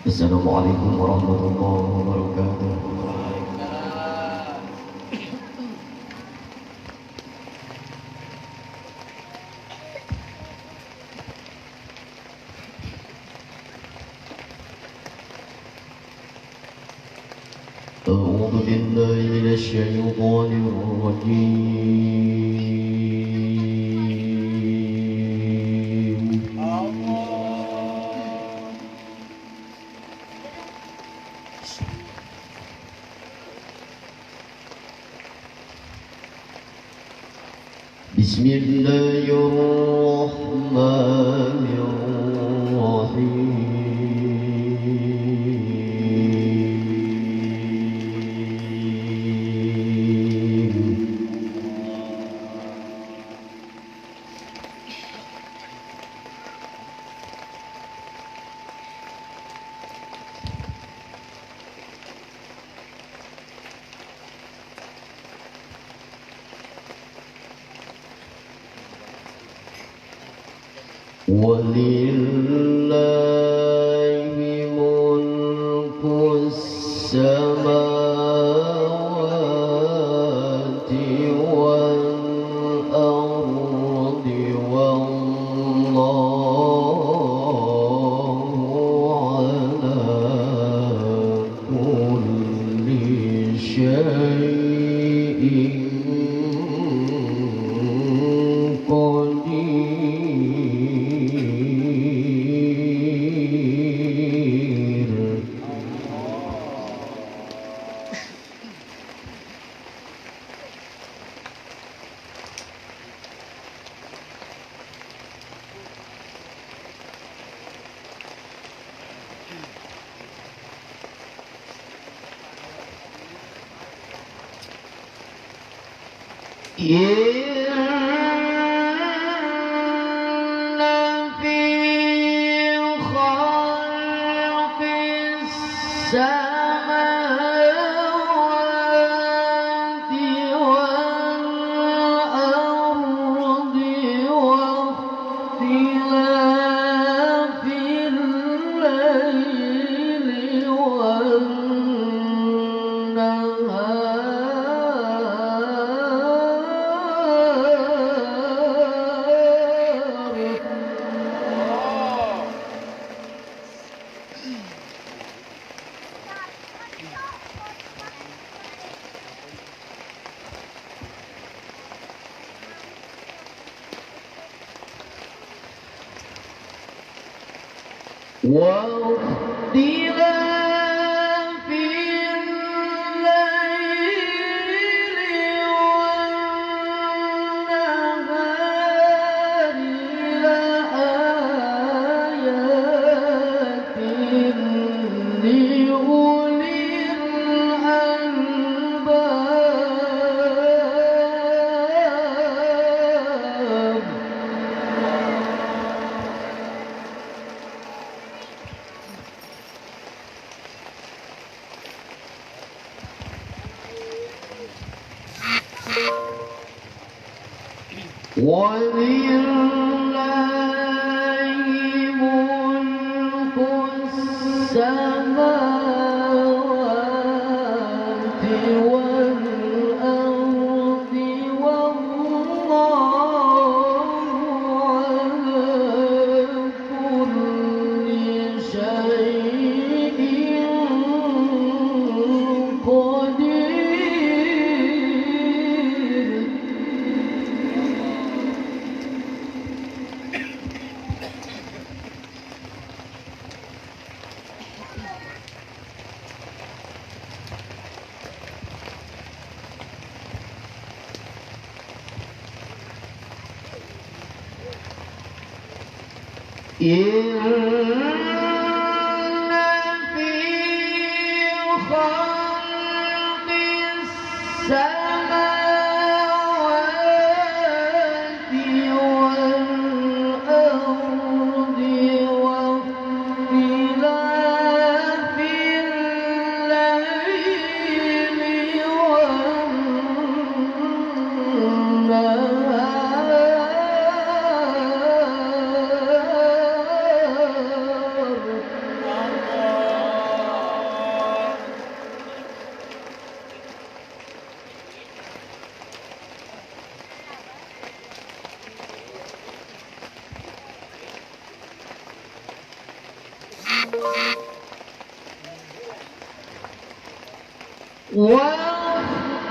Assalamualaikum warahmatullahi wabarakatuh. أعوذ بالله من الشيطان الرجيم. بسم الله الرحمن الرحيم. ولله ملك السماوات والأرض والله على كل شيء قدير. إن في خلق السماوات والأرض واختلاف الليل والنهار واختلاف الليل والنهار لآيات لأولي الألباب. ولله ملك السماوات والأرض والله على كل شيء قدير. إن في خلق السماوات والأرض واختلاف الليل والنهار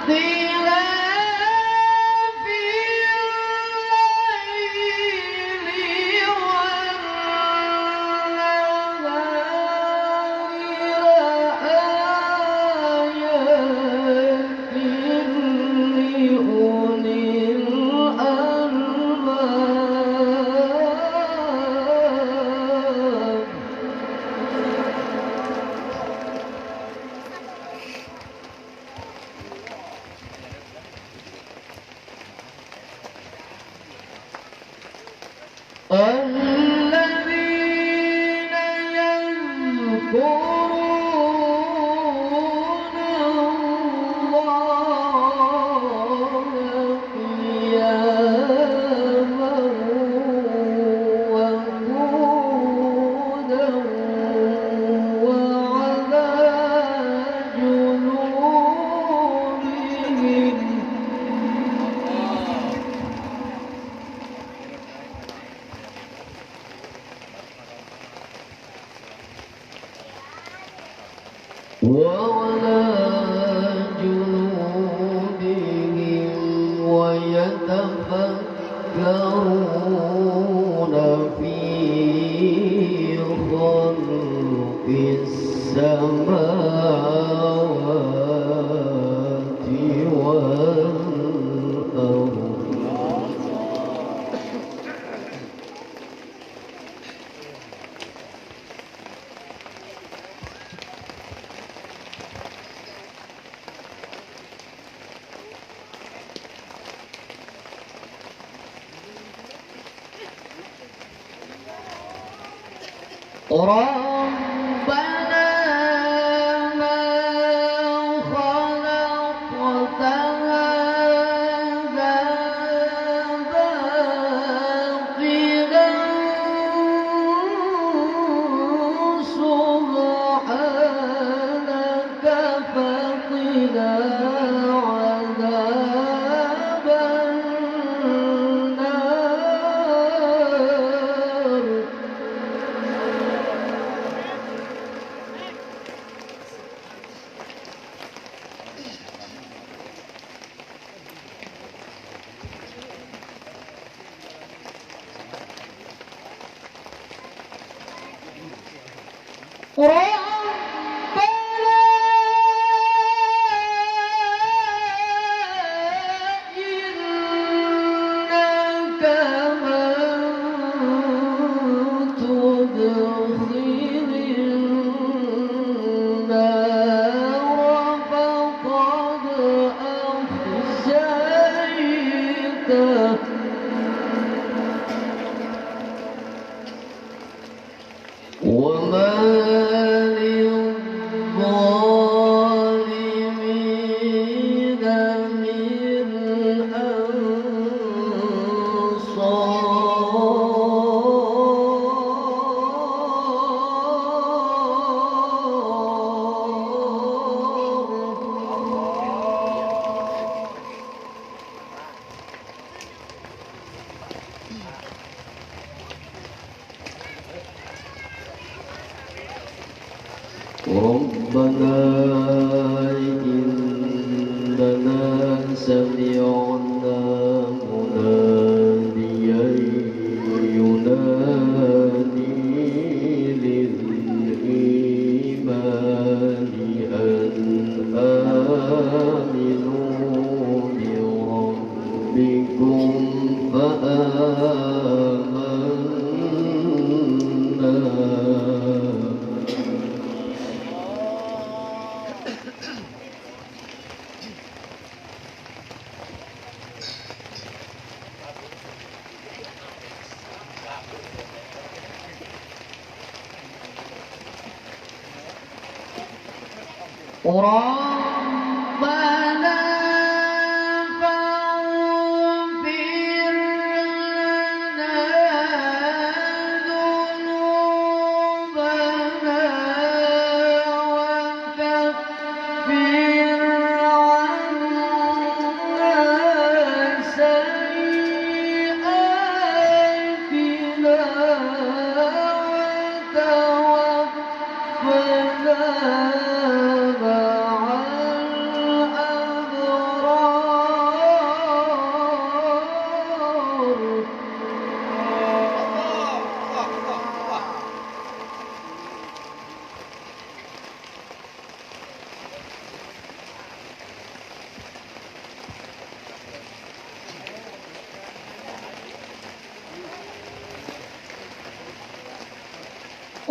واختلاف الليل والنهار لآيات لأولي الألباب. الذين يذكرون الله قياما وقعودا وعلى جنوبهم ويتفكرون في خلق السماوات والأرض. ربنا ما خلقت هذا باطلا سبحانك فقنا عذاب النار. ربنا إنك من تدخل النار فقد أخزيته وما للظالمين من أنصار. ربنا إننا سمعنا مناديا ينادي للإيمان أن آمنوا بربكم فآمنا. ربنا فاغفر لنا ذنوبنا وكفر عنا سيئاتنا وتوفنا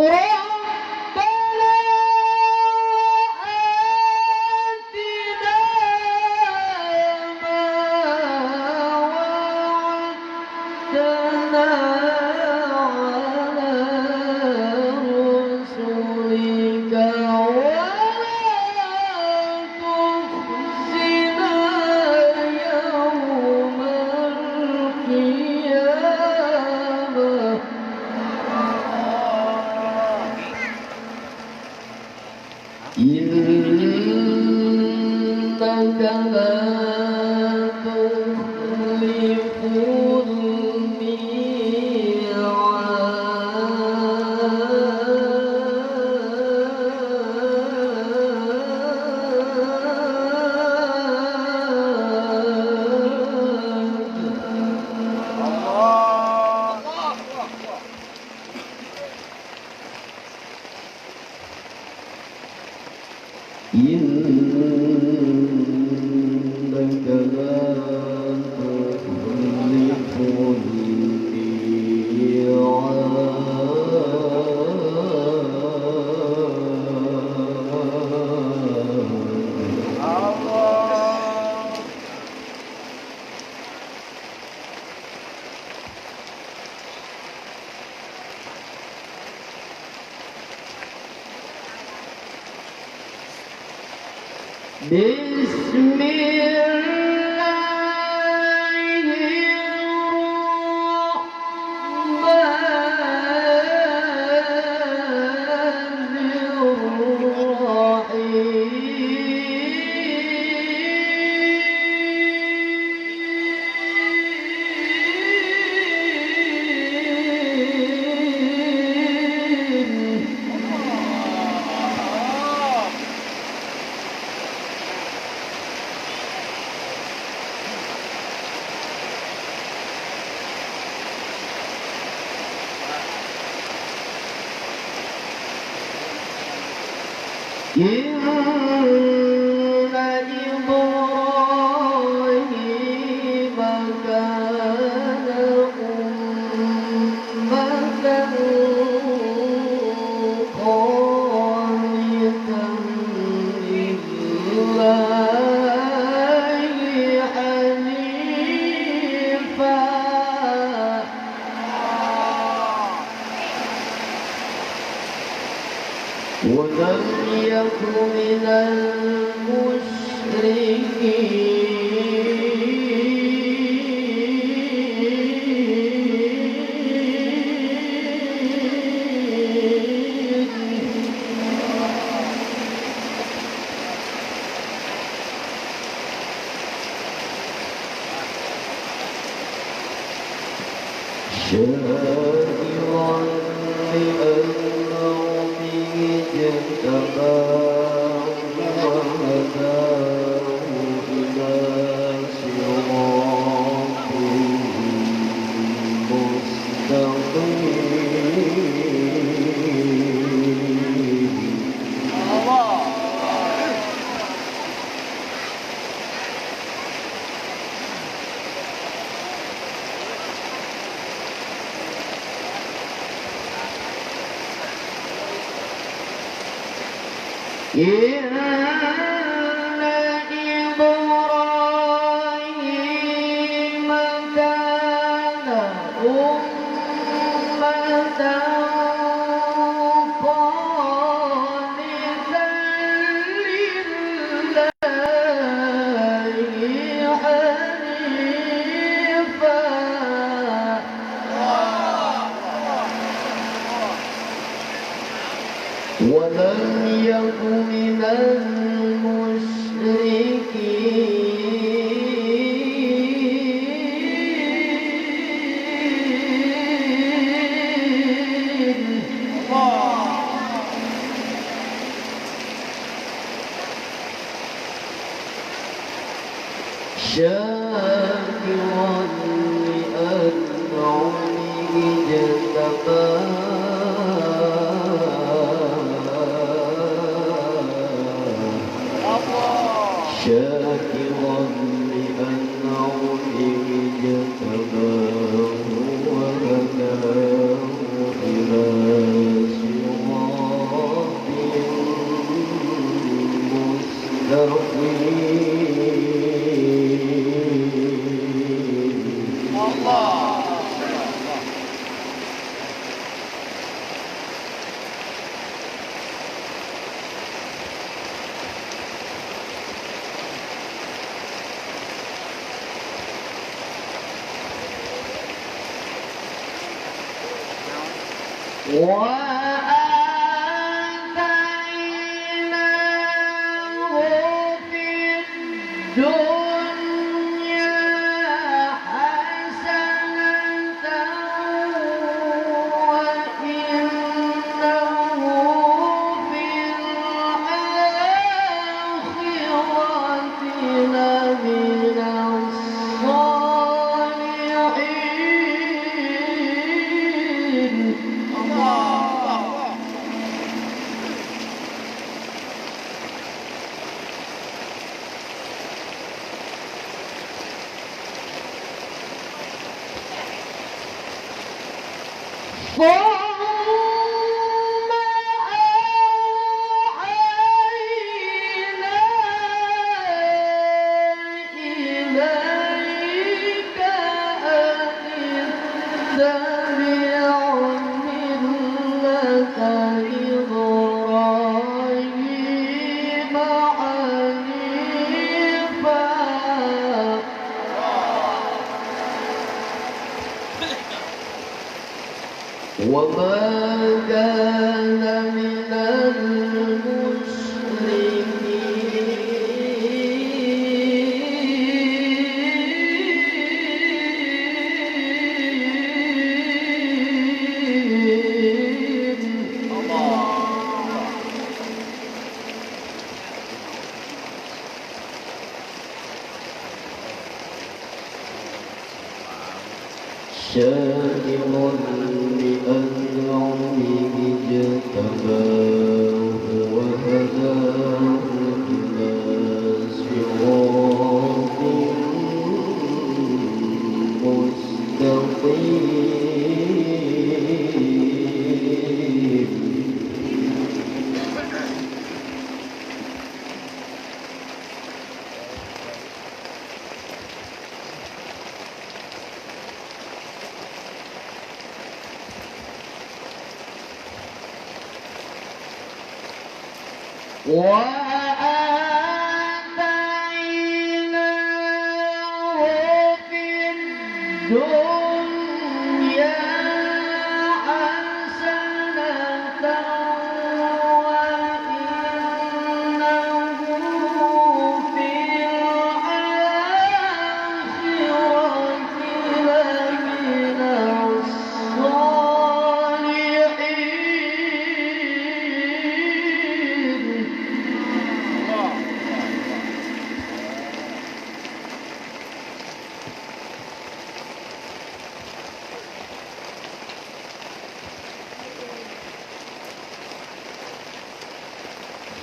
ربنا آتنا ما وعدتنا على رسلك ولا تخزنا يوم القيامة إنك لا تخلف الميعاد. إنك لا تخلف الميعاد. بسم الله الرحمن الرحيم. إن إبراهيم كان أمة قانتا لله حنيفا ولم يك من المشركين. شاكرا لأنعمه اجتباه وهداه إلى صراط مستقيم. إن إبراهيم كان أمة قانتا لله حنيفا ولم يك من المشركين. شاكرا لأنعمه اجتباه شاكرا لأنعمه اجتباه وهداه إلى صراط وآتيناه في الدنيا حسنة وإنه في الآخرة لمن الصالحين. ثم أوحينا إليك أن اتبع ملة إبراهيم حنيفا وما كان من المشركين. شاكرا لأنعمه اجتباه وهداه إلى صراط مستقيم. وآتيناه في الدنيا حسنة وإنه في الآخرة لمن الصالحين.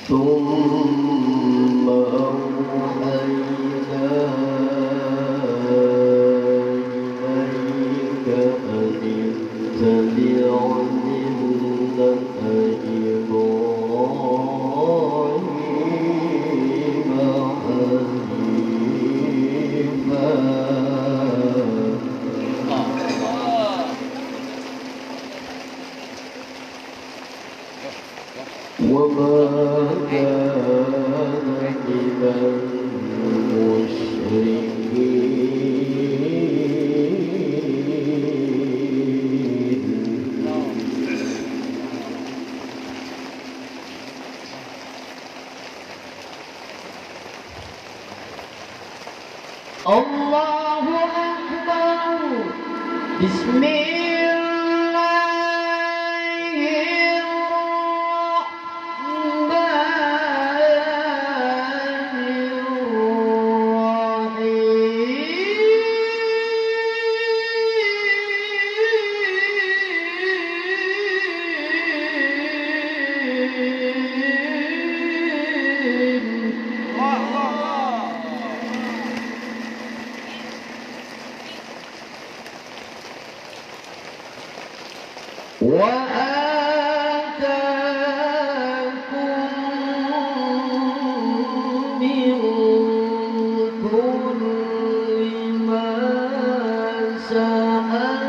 ثم أوحينا إليك أن اتبع ملة إبراهيم حنيفا وما كان من المشركين. الله أكبر. بسم الله الرحمن الرحيم. وآتاكم من كل ما سألتموه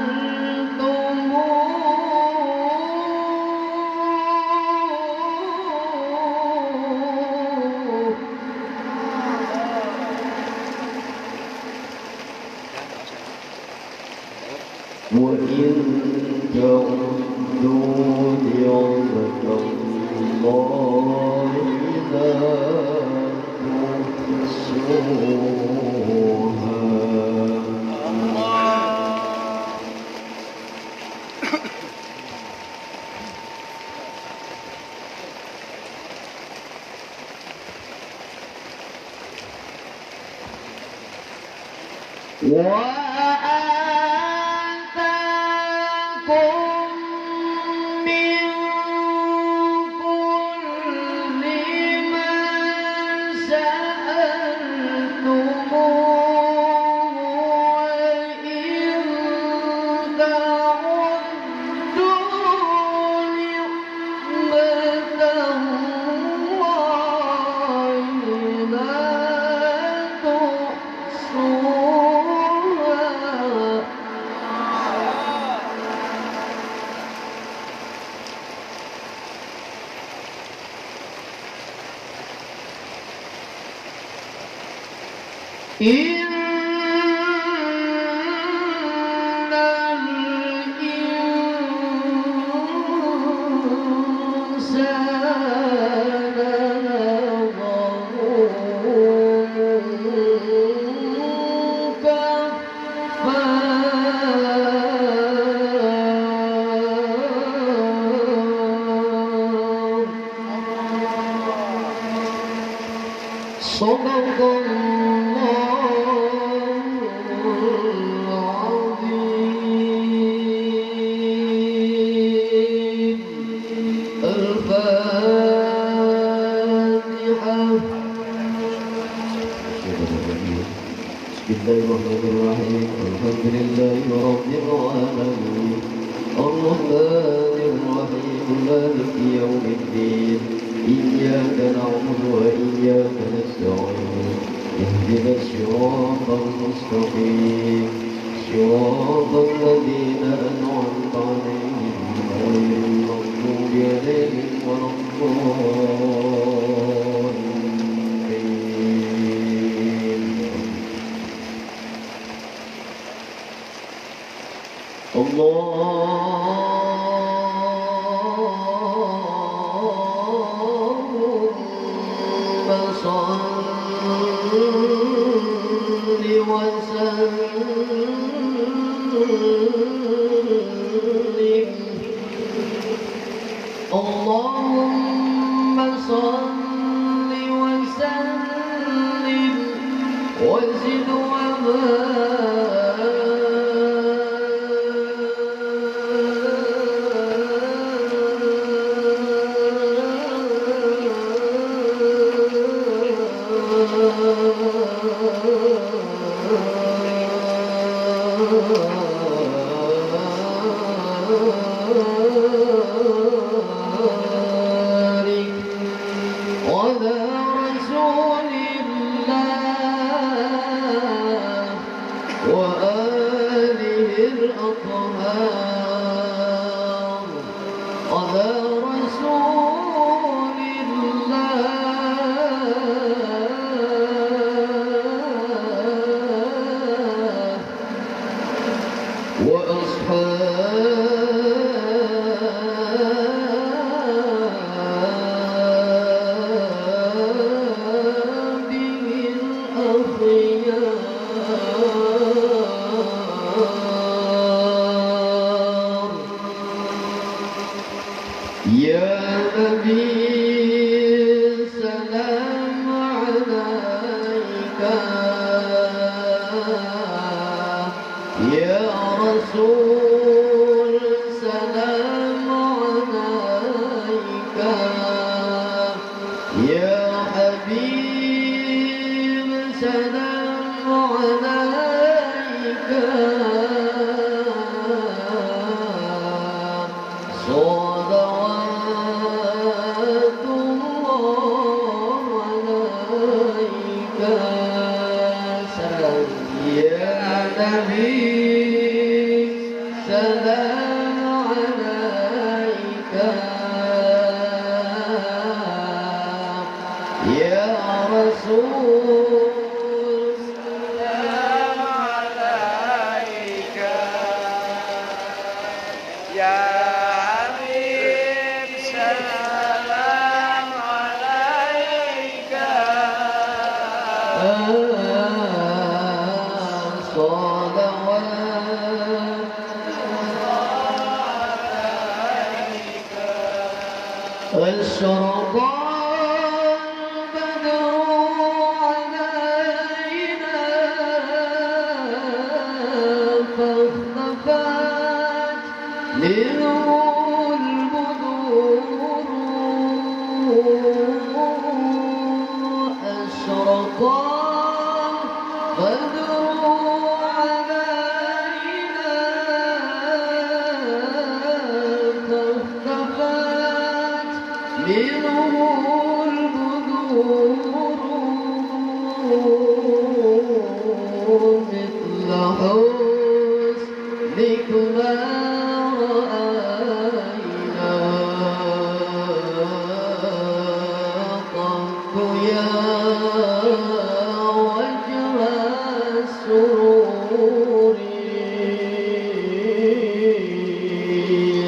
وإن تعدوا تعدوا نعمة الله لا تحصوها. وآتاكم من كل ما سألتموه وإن تعدوا نعمة الله لا تحصوها. إن الإنسان لظلوم كفار. صدق الله العظيم. الفاتحة. بسم الله الرحمن الرحيم. الحمد لله رب العالمين الرحمن الرحيم مالك يوم الدين إياك نعبد وإياك نستعين اهدنا الصراط المستقيم صراط الذين أنعمت عليهم غير المغضوب عليهم ولا الضالين. اللهم صل وسلم. اللهم صل وسلم وزد وبارك على رسول الله وآله الأطهار. على رسول الله وأصحابه الأخيار. يا نبي سلام عليك، يا رسول سلام عليك، يا حبيب سلام عليك، صلوات الله عليك. سلام يا نبي سلام عليك، يا رسول سلام عليك، يا أشرق البدر علينا فاختفت منه البدور. أشرق البدر علينا فاختفت منه البدور. مثل حسنك ما رأينا قط يا وجه السرور.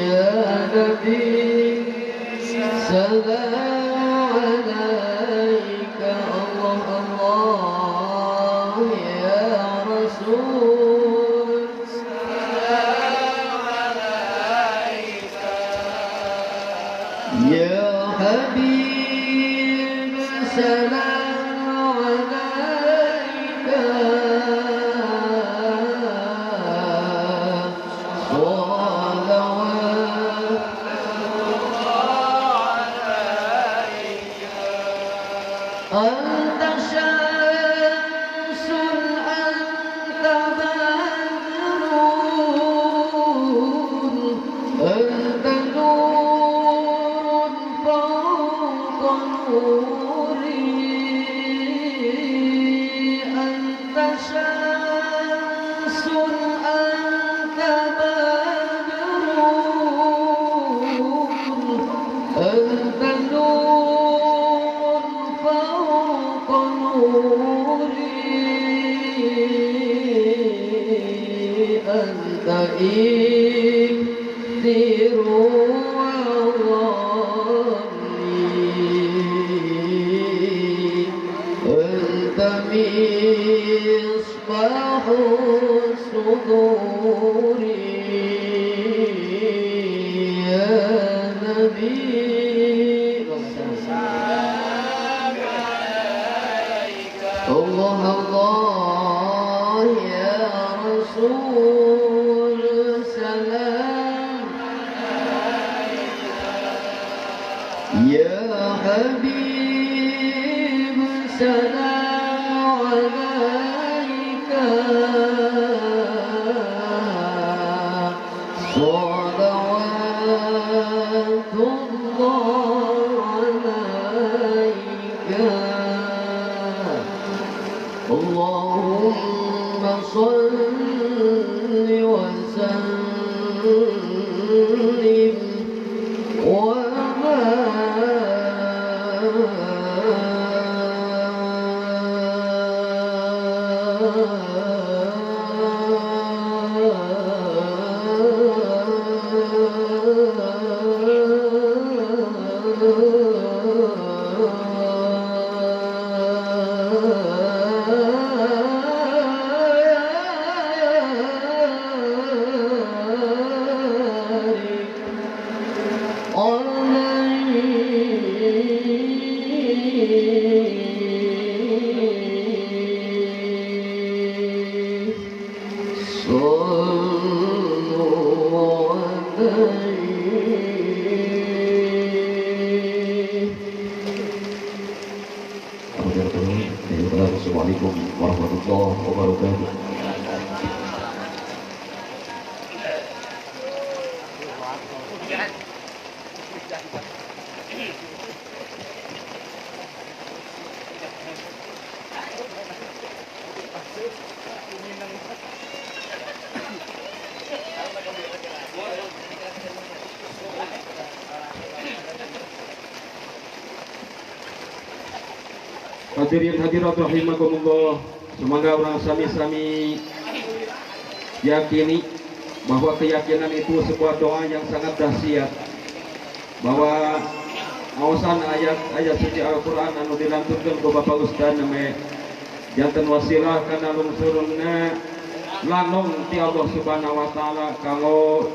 يا نبي سلام عليك، الله الله يا رسول سلام عليك. يا حبيب سلام عليك، صلوات عليك. أنت شمس أنت بدر أنت نور فوق نوري. أنت شمس أنت بدر أنت نور فوق نوري. أنت إكثير وظني، أنت مصباح الصدور. يا نبي سلام عليك. الله الله يا رسول سلام. يا حبيب سلام عليك، صلوات الله عليك. اللهم صل وسلم وبارك عليه. صلوا عليه. Assalamualaikum warahmatullahi wabarakatuh. Hadirin hadirat rahimakumullah, semoga orang sami-sami yakini bahwa keyakinan itu sebuah doa yang sangat dahsyat, bahwa awasan ayat-ayat suci Al-Quran anu dilantunkeun ku Bapak Ustaz name janten wasilah kana lungsurna lanung ti Allah Subhanahu wa taala kanggo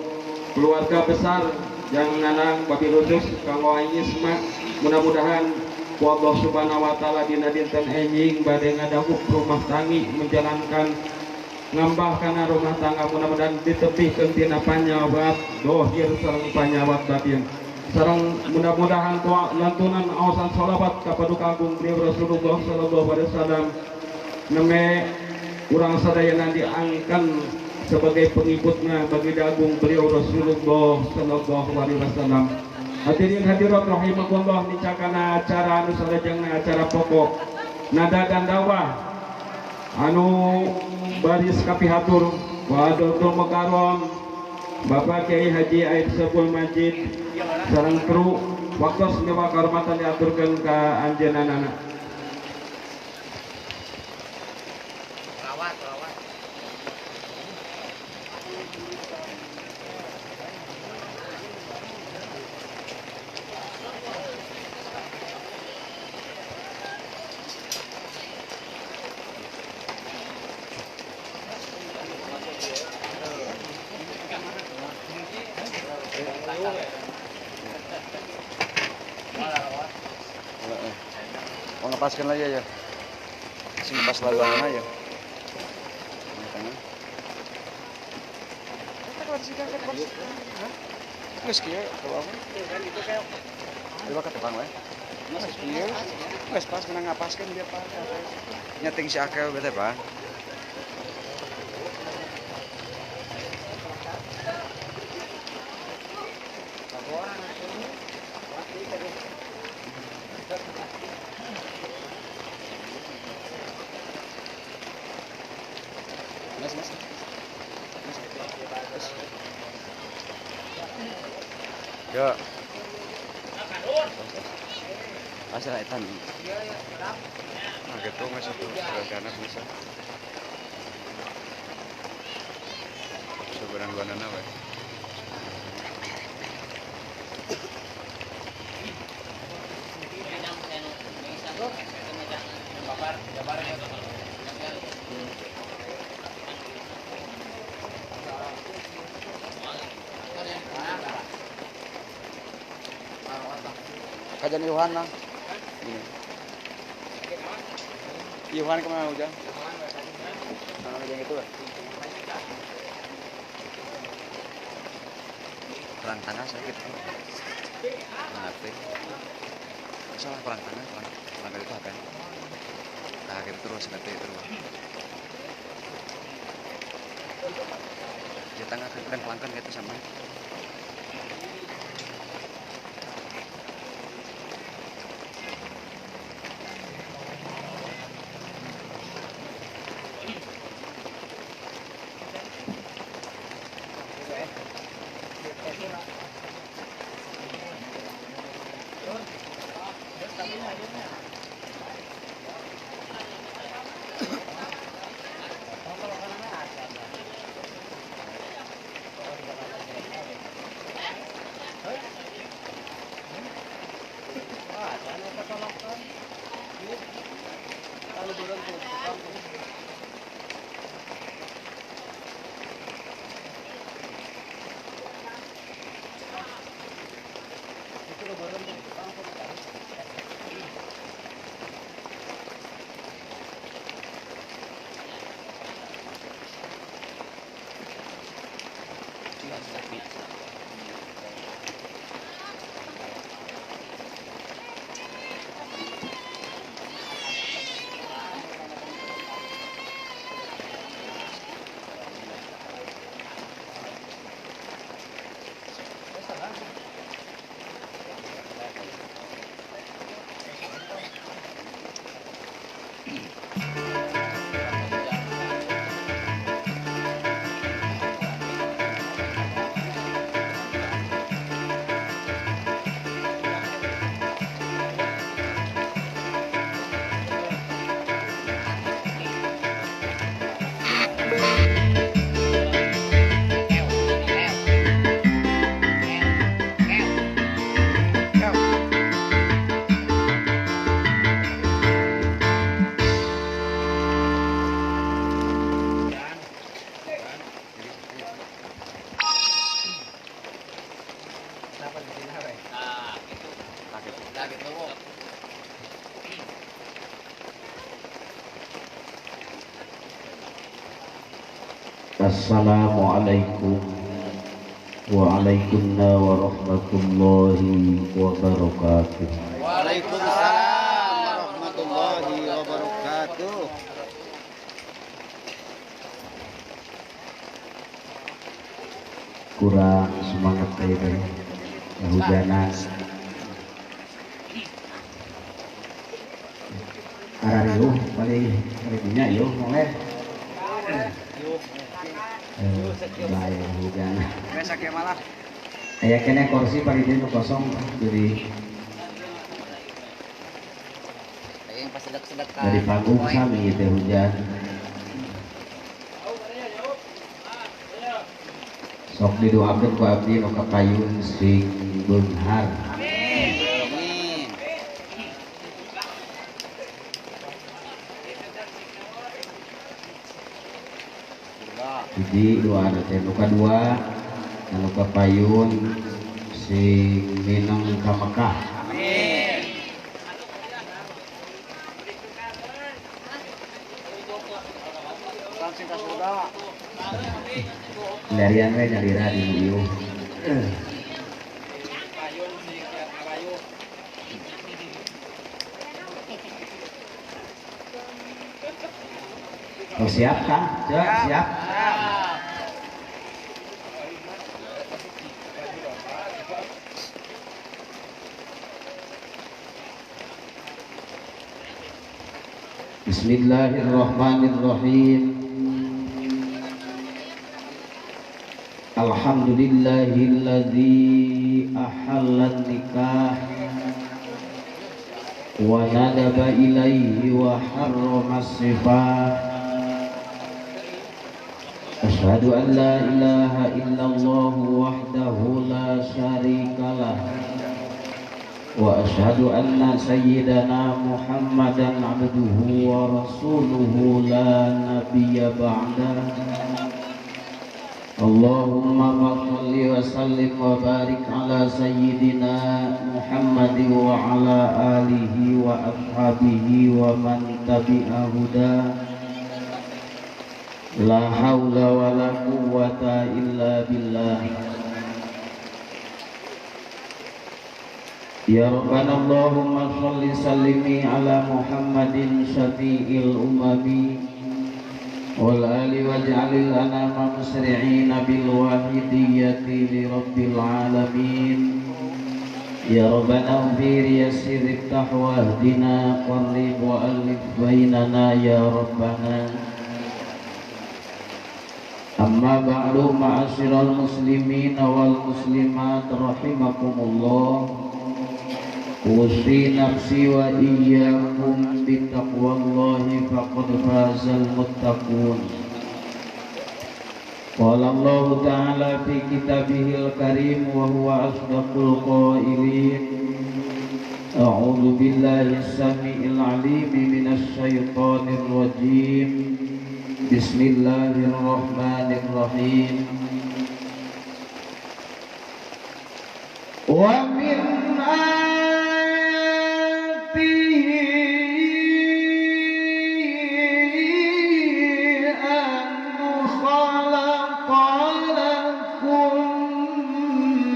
keluarga besar jang Nanang babil khusus kanggo Aing Isma mudah-mudahan ku Allah Subhanahu wa taala dina dinten enjing bade ngadahuk rumah tangi menjalankan ngambah kana rumah tangga mudah-mudahan ditebihkeun tina panyawat dohir sareng panyawat batin sareng mudah-mudahan lantunan aosan sholawat ka paduka agung beliau Rasulullah sallallahu alaihi wasallam neme urang sadayana diangkan sebagai pengikutnya bagi agung beliau Rasulullah sallallahu alaihi wasallam. Hadirin hadirat rahimakumullah, nicakana acara anu salajengna acara pokok nada dan dakwah anu baris kapihatur wa Dr. Mukarram Bapak Kiai Haji Aib Sepul Majid sareng kru waktos nyewa kahormatan diaturkeun ka anjeunna. Mau ngepaskan lagi aja, sing pas laluan aja. Nggak kieu kalau apa? Coba ke tukang we. Nggak kieu. Nggak pas menang ngapaskeun dia pak. Nyeting si Akel bete pak. Mas, mas. Mas. Ya. Asal etan. Nah, gitu mas itu rencana bisa. Seberang banana we. Kajian Iwan lah. Ini. Iwan kemana Ujang? Nah, Ujang itu lah. Perang tanah sakit. Ngerti. Salah perang tanah, perang itu apa? Nah, gitu terus ngerti terus. Ya tengah dan pelangkan gitu sama. Assalamualaikum waalaikumsalam warahmatullahi wabarakatuh. Waalaikumsalam warahmatullahi wabarakatuh. Kurang semangat teh kehujanan. Arariuh paling punya iuh mulai. Bae hujan. Aya kene kursi paling nu kosong jadi dari panggung sami teh hujan. Sok didoakeun ku abdi nu kapayun sing beunghar. Amin. Hiji dua ada teh nu kadua anu kapayun sing mineng ka Mekah. Amin. Larian we nyalira di ieu. Oh, siap kah? Siap, siap. Bismillahirrahmanirrahim. Alhamdulillahilladzi ahallan nikah wa nadaba ilaihi wa harrama sifah. Asyhadu an la ilaha illallah wahdahu la syarikalah wa asyhadu anna sayyidana Muhammadan abduhu wa rasuluhu la nabiyya ba'da. Allahumma shalli wa sallim wa barik ala sayyidina Muhammad wa ala alihi wa ashabihi wa man tabi'a huda. La hawla wa la quwwata illa billah. Ya Rabbana Allahumma shalli sallimi ala Muhammadin syafi'il umami wal ali waj'alil anama musri'ina bil wahidiyyati li rabbil alamin. Ya Rabbana ighfir yassir iftah wahdina qarrib wa alif bainana ya Rabbana. Amma ba'du, ma'asyiral muslimin wal muslimat rahimakumullah. Usi nafsi wa iyyakum bitaqwallahi faqad fazal muttaqun. Qala Allahu ta'ala fi kitabihil karim wa huwa asdaqul qailin. A'udzu billahi as-sami'il 'alim minasy syaithanir rajim. Bismillahirrahmanirrahim. Wa min ayatihi an khalaqa lakum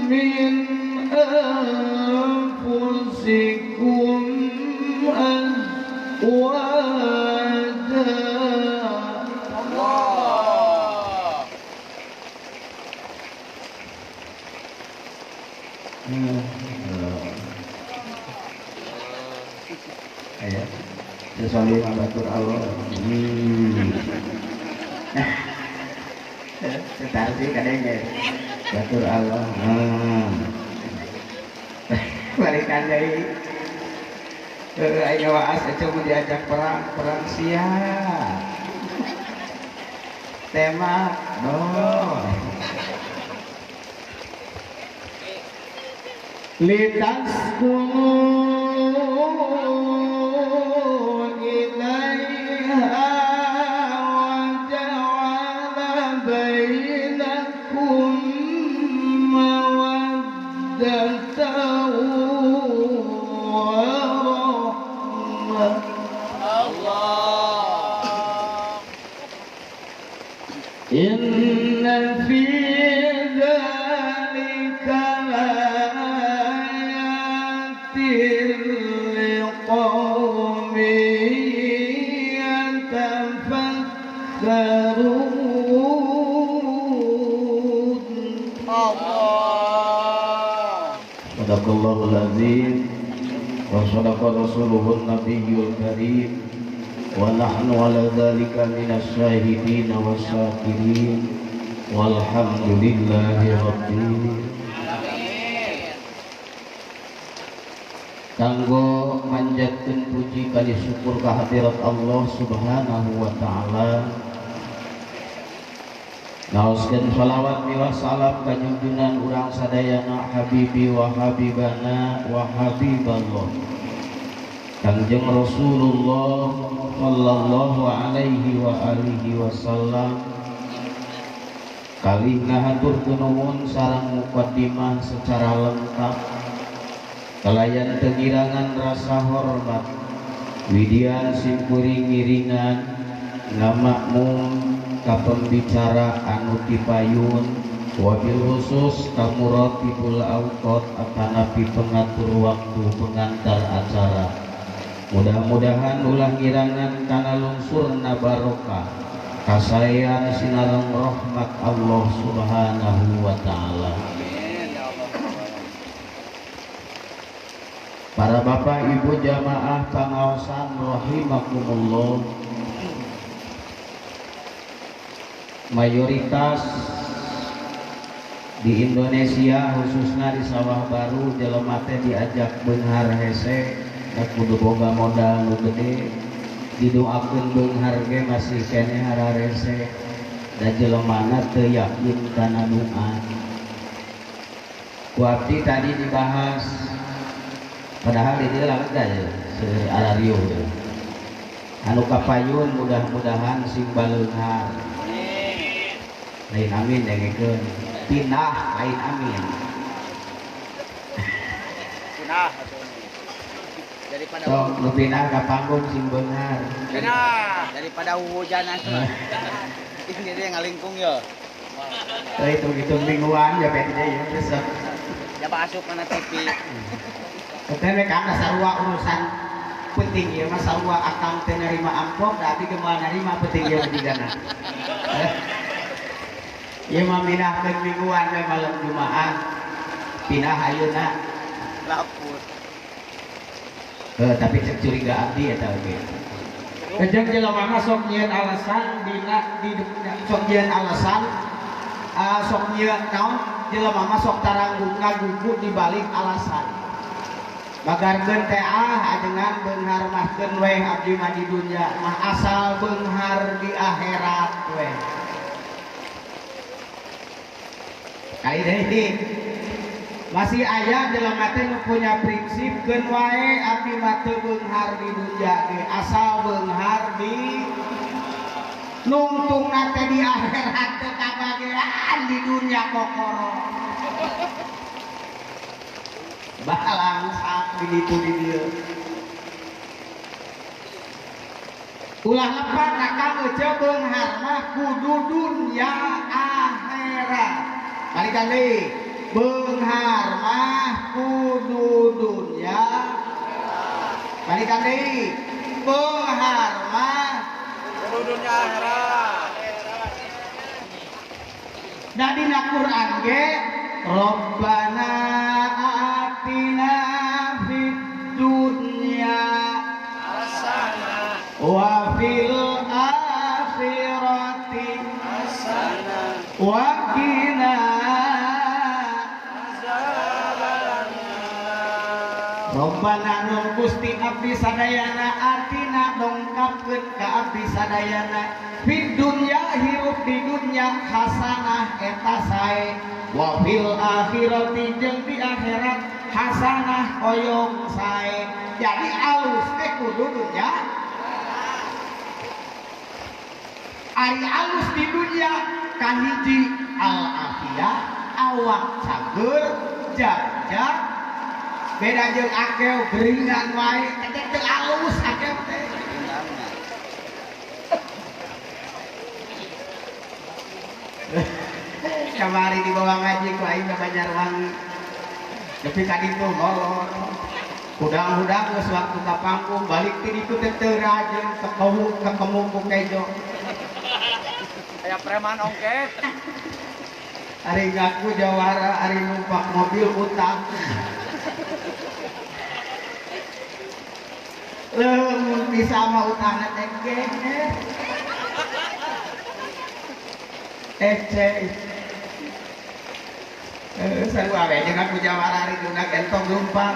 min anfusikum azwaja. Aya sesuai batur Allah. Setar sih kadang ya batur Allah. Balikan deui. Aing waas aja mun diajak perang, perang siap. Tema no. Litaskunu ilaiha wa ja'ala bainakum mawaddatan لقوم يتفكرون. Allah. Sadaqallahul azim wa sadaqa rasuluhun nabiyyul karim wa nahnu ala dzalika minasy syahidin wasyakirin walhamdulillahi rabbil alamin. Kanggo manjatkeun puji kali syukur kehadirat Allah Subhanahu wa taala. Naoskeun shalawat miwah salam ka junjungan urang sadayana habibi wa habibana wa habiballah Kangjeng Rasulullah sallallahu alaihi wa alihi wasallam. Kalih ngahaturkeun nuhun sareng muqaddimah secara lengkap kalayan tengirangan rasa hormat widian simkuring ngiringan ngamakmum ka pembicara anu tipayun wabil khusus ka muratibul awqat atanapi pengatur waktu pengantar acara. Mudah-mudahan ulah ngirangan kana lungsurna barokah kasaean sinareng rahmat Allah Subhanahu wa taala. Para bapak ibu jamaah pangaosan rahimakumullah, mayoritas di Indonesia khususnya di Sawah Baru jelema teh diajak beunghar hese da kudu boga modal nu gede, didoakeun beunghar ge masih keneh hararese da jelemana teu yakin kana doa. Ku abdi tadi dibahas padahal di dieu lamun teh seueur arariuh anu kapayun mudah-mudahan sing baleunghar. Lain amin dengekeun pindah lain amin pindah daripada sok nu pindah ka panggung sing beunghar pindah daripada hujanan ini dia ngalingkung ya hitung-hitung mingguan ya beda ya besok ya asup kana TV teh we kana sarua urusan penting ieu mah sarua akang teh narima amplop da abdi ge moal narima penting ieu digana. Ieu mah mindahkeun mingguan we malam Jumaah pindah ayeuna lapur. Heuh tapi cek curiga abdi eta oge. Kejeng jelema mah sok nyieun alasan dina di sok nyieun alasan sok nyieun naon jelema mah sok taranggung ngagugu di balik alasan. Bagarkeun teh ah ajengan beunghar mahkeun weh abdi mah di dunya mah asal beunghar di akhirat weh. Kali deui masih aya jelema teh nu punya prinsip keun wae abdi mah teu beunghar di dunya ge asal beunghar di nungtungna teh di akhirat teu kabagean di dunya kokoro. Balangsak di ditu di dieu. Ulah lepat akang ece beunghar mah kudu dunya akhirat. Balikan deui. Beunghar mah kudu dunya. Balikan deui. Beunghar mah kudu dunya akhirat. Da dina Quran ge Rabbana atina fid dunya hasanah wa fil akhirati hasanah wa qina azabannar. Rabbana nun Gusti abdi sadayana atina dongkapkeun ka abdi sadayana fid dunya hirup di dunya hasanah eta sae wa fil akhirati jeung di akhirat hasanah koyong sae. Jadi alus teh kudu dunya. Ari alus di dunya kahiji al afiyah awak cager jajak beda jeung akeo geringan wae teh teu alus akeo teh. Kamari di bawah ngaji ku aing ka Banjarwangi. Tapi ka ditu molor. Hudang-hudang geus waktu ka panggung balik ti ditu teh teu rajin ketemu ku kejo. Aya preman ongket. Ari ngaku jawara, ari numpak mobil utang. Leuh bisa mah utangna teh geus. Ece. Sarua we jeung ngaku jawara ari duna entong numpak.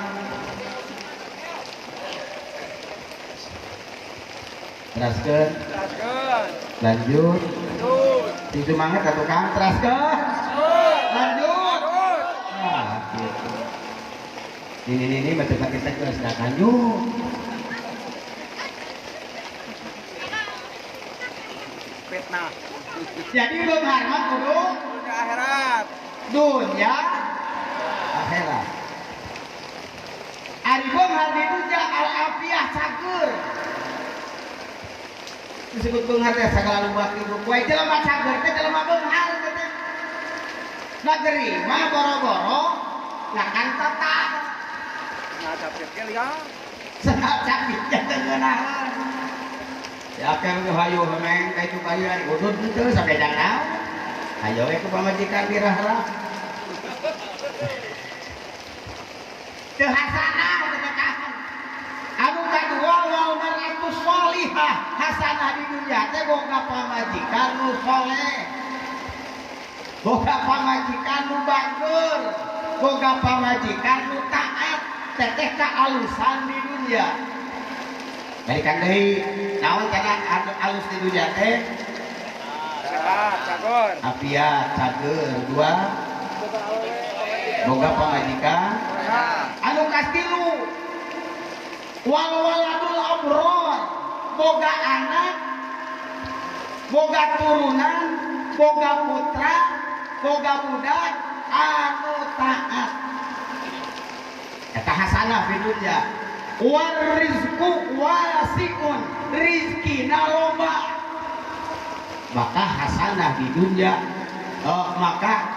Teraskeun. Lanjut. Sing semangat atuh Kang, teraskeun. Lanjut. Ah, gitu. Ini mah kita geus da lanjut. Fitnah. Jadi beunghar mah kudu dunia akhirat. Dunia akhirat. Ari beunghar di dunia al-afiyah cager. Disebut beunghar teh sagala lubak ibu kuai jelema cager teh jelema beunghar teh. Negeri mah boro-boro ngakan tetap. Ngacapit ge liar. Sacapit ge teu ngeunaheun. Ya keur hayu hemeng ka itu kayu ari udud henteu sampe jang naon. Hayo we ku pamajikan dirahra. Teu hasanah teu kahan. Anu kadua wal mar'atu sholihah, hasanah di dunya teh boga pamajikan nu soleh. Boga pamajikan nu bager, boga pamajikan nu taat, teteh kaalusan di dunya. Balikan deui, naon kana alus di dunya teh? Sehat, cager. Afiat, cager. Dua, boga pamajikan. Anu kastilu, wal waladul abror, boga anak, boga turunan, boga putra, boga budak anu taat. Eta hasanah di dunya. War rizku wasiun, rizkina loba. Maka hasanah di dunya, maka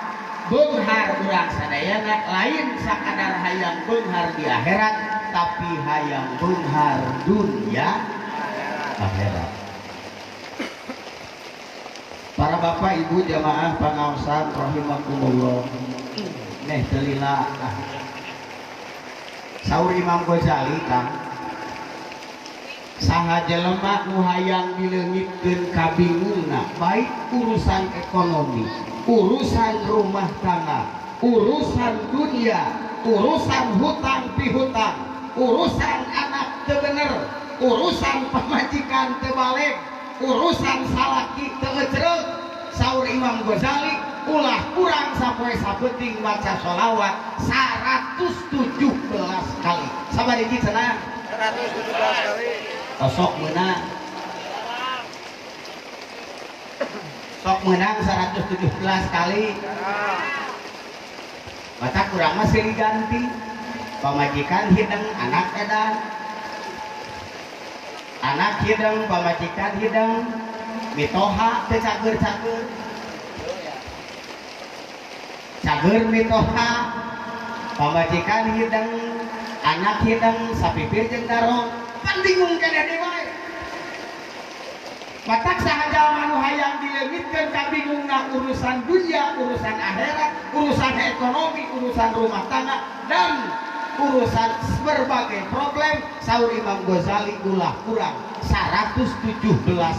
beunghar urang sadayana lain sakadar hayang beunghar di akhirat, tapi hayang beunghar dunya akhirat. Para bapak ibu jamaah pangaosan rahimakumullah. Neh teu lila. Saur Imam Ghazali Kang, saha jelema nu hayang dileungitkeun kabingungna, baik urusan ekonomi, urusan rumah tangga, urusan dunia, urusan hutang pihutang, urusan anak teu bener, urusan pamajikan teu balik, urusan salaki teu ecreug. Saur Imam Ghazali, ulah kurang sapoe sapeuting maca sholawat 117 kali. Sabar hiji cenah? 117 kali. Sok meunang. Sok meunang 117 kali. Mata kurang mah silih ganti. Pamajikan hideng, anak edan. Anak hideng, pamajikan hideng. Mitoha teu cager-cager. Cager mitoha, pamajikan hideng, anak hideng, sapipir jeung darong, pan bingung keneh deui wae. Matak saha jalma nu hayang dileungitkeun kabingungna urusan dunia, urusan akhirat, urusan ekonomi, urusan rumah tangga, dan urusan berbagai problem, saur Imam Ghazali ulah kurang 117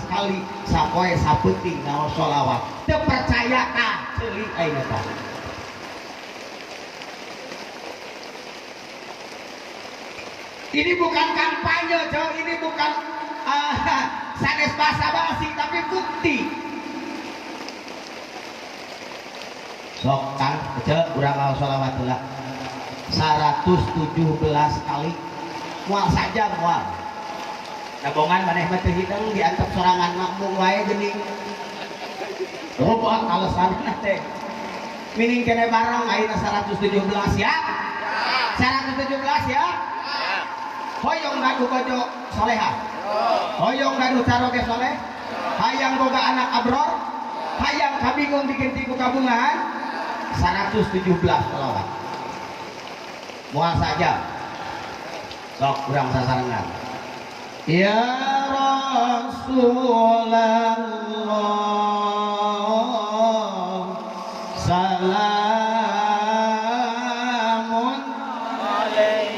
kali sapoe sapeuting ngaos sholawat. Teu percaya tah ceuli ayeuna tah. Ini bukan kampanye, jauh ini bukan sanes basa-basi, tapi bukti. Sok Kang, ece urang ngaos sholawat heula. 117 kali. Moal saja moal. Dabongan maneh mah teu hideng diantep sorangan makmum wae geuning. Loba alasanna teh. Mining kene bareng ayeuna 117 ya. 117 ya. Hoyong gaduh bojo soleha. Hoyong gaduh caroge soleh. Hayang boga anak abror. Hayang kabingung bikin tiku kabungahan. 117 sholawat. Moal saja. Sok kurang sasarengan. Ya Rasulullah salamun alaik.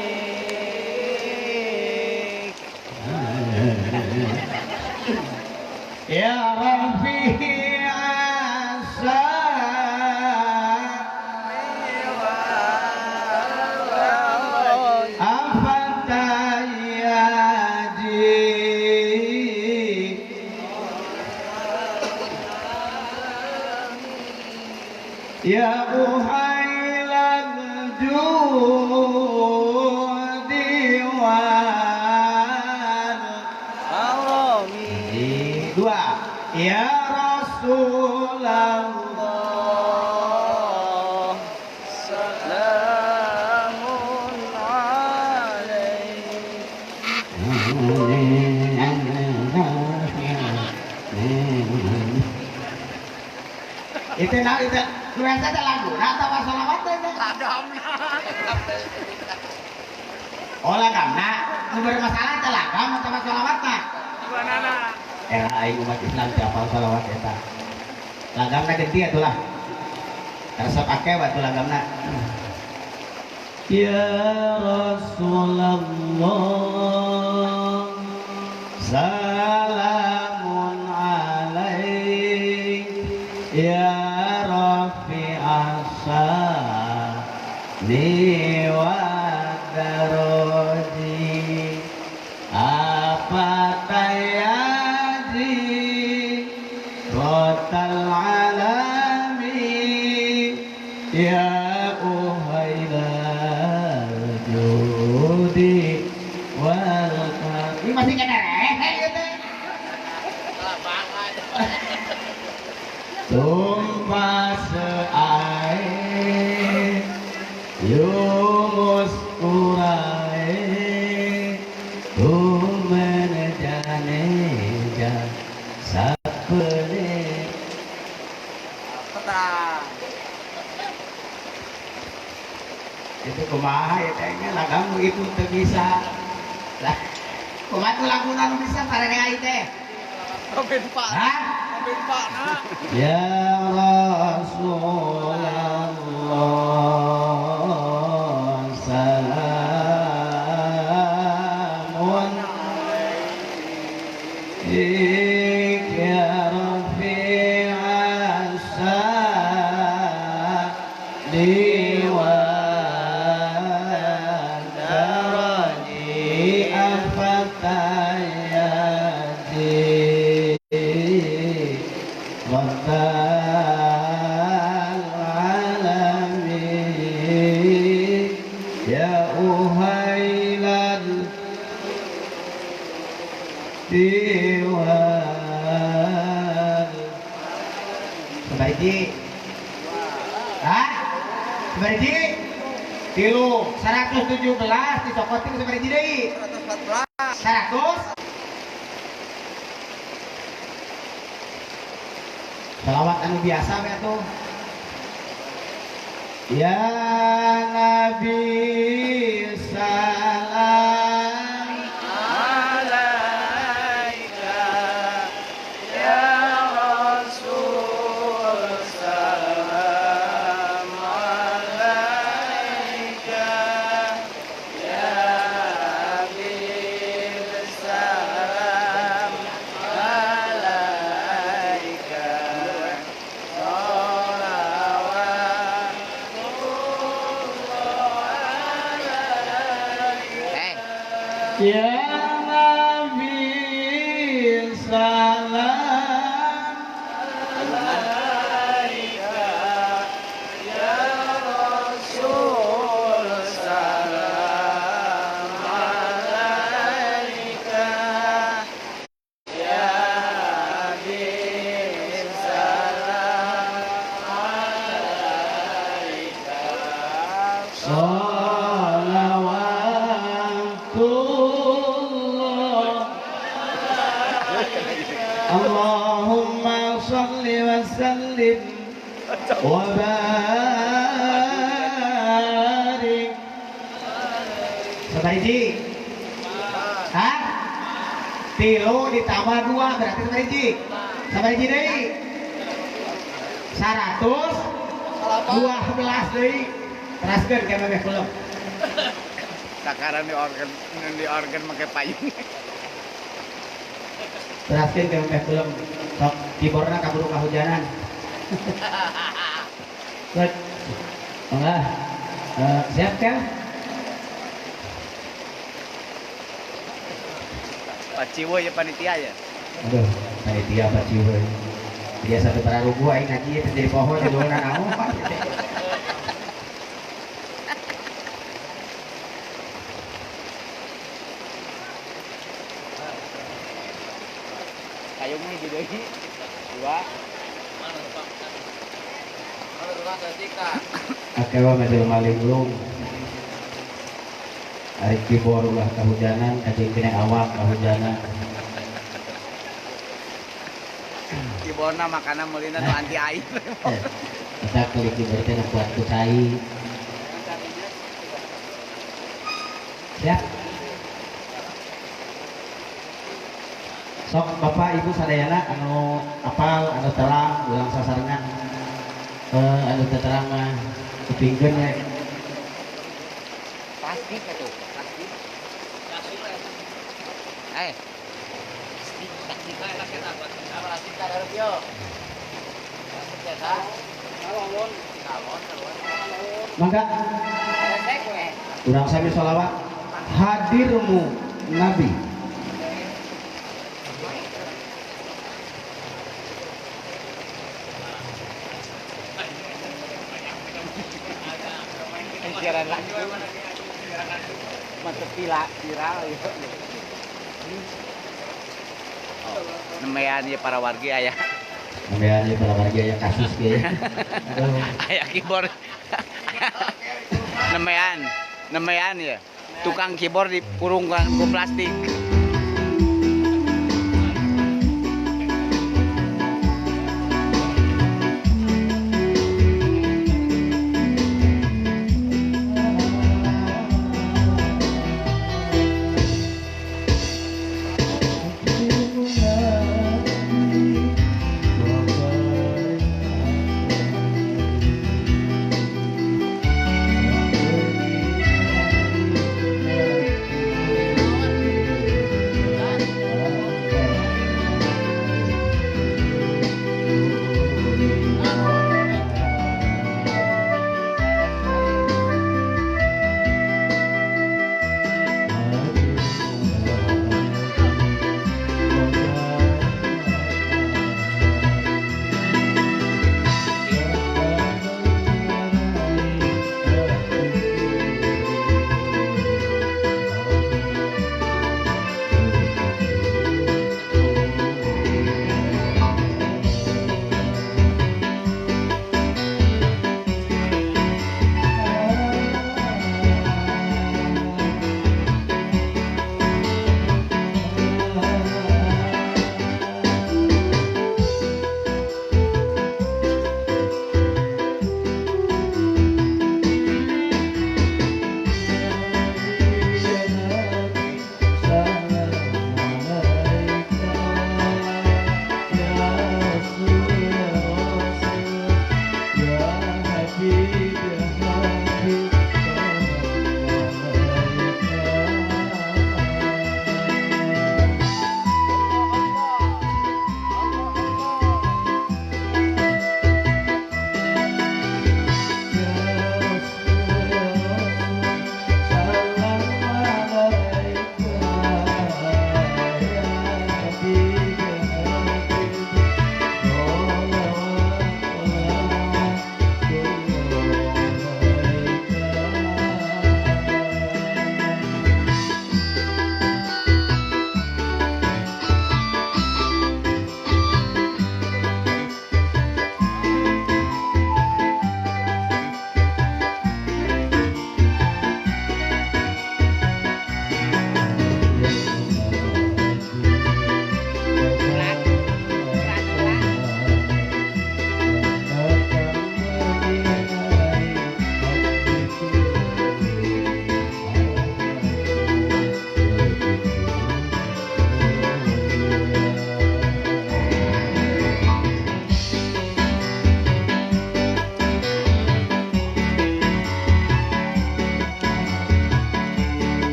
Ya Rafi asa Ya uhailal judi wal karami. Dua. Ya Rasulullah salamun alaik. Itu nah itu nu eta teh laguna atawa sholawat teh? Lagamna. Oh lagamna, nu bermasalah teh lagam atawa sholawatna? Duanana. Era aing umat Islam teh apal sholawat eta. Lagamna gede atulah. Resep akeh batu lagamna. Ya Rasulullah salamun alaik ya Rafi asani wa daroji apa tayaji rotal alami ya uhailal judi wal karami. Ini masih kena rehe gitu. Tumpah seair yumus kurai tumen janeja sapene itu kumaha ya tehnya lagamu itu teu bisa lah kumaha tuh laguna nu bisa sarere ai teh. Hah? Ya Rasulullah salamun alaik ya Rafi'as sani wad daraji afatayati Rabbal alamin ya uhailal diwal. Sebariji. Hah? Sebariji? Tilu 117 dicokotin sebariji deui. 114. 100. Salawat anu biasa we atuh. Ya Nabi salam alaika ya Rasul salam alaika ya Habib salam alaika Ya Nabi salam alaika ya Rasul salam alaika ya Habib salam alaika salawatullah. Allahumma shalli wa sallim wa barik. Sabariji. Hah? 3 ditambah 2 berarti sabaraha hiji? Sabaraha hiji deui? 112 deui. Teraskeun ke memeh kulem. Takaran di organ make payung. Teraskeun ke memeh kulem. Sok kiborna kaburu kahujanan. Good. Mangga. Siap kan? Pak Ciwo ya panitia ya. Aduh, panitia Pak Ciwo. Biasa teu pararuguh aing ngaji teh jadi poho judulna naon. Payungnya hiji deui. 2. Akewa mah malinglung. Ari kibor ulah kahujanan, kajeng kene awak kahujanan. Kiborna makana meulina nu anti air. Eta kali kibor teh nu kuat ku cai. Siap. Sok Bapak Ibu sadayana anu apal, anu terang ulang sasarengan. Anu teu terang mah kupingkeun we. Plastik atuh, plastik. Mangga. Urang sami sholawat hadirmu Nabi. Siaran langsung. Mantep viral ya. Oh, nemean ya para wargi aya. Nemean ya para wargi aya kasus ge. Aya keyboard. Nemean, nemean ya. Tukang keyboard dikurungkan ku plastik.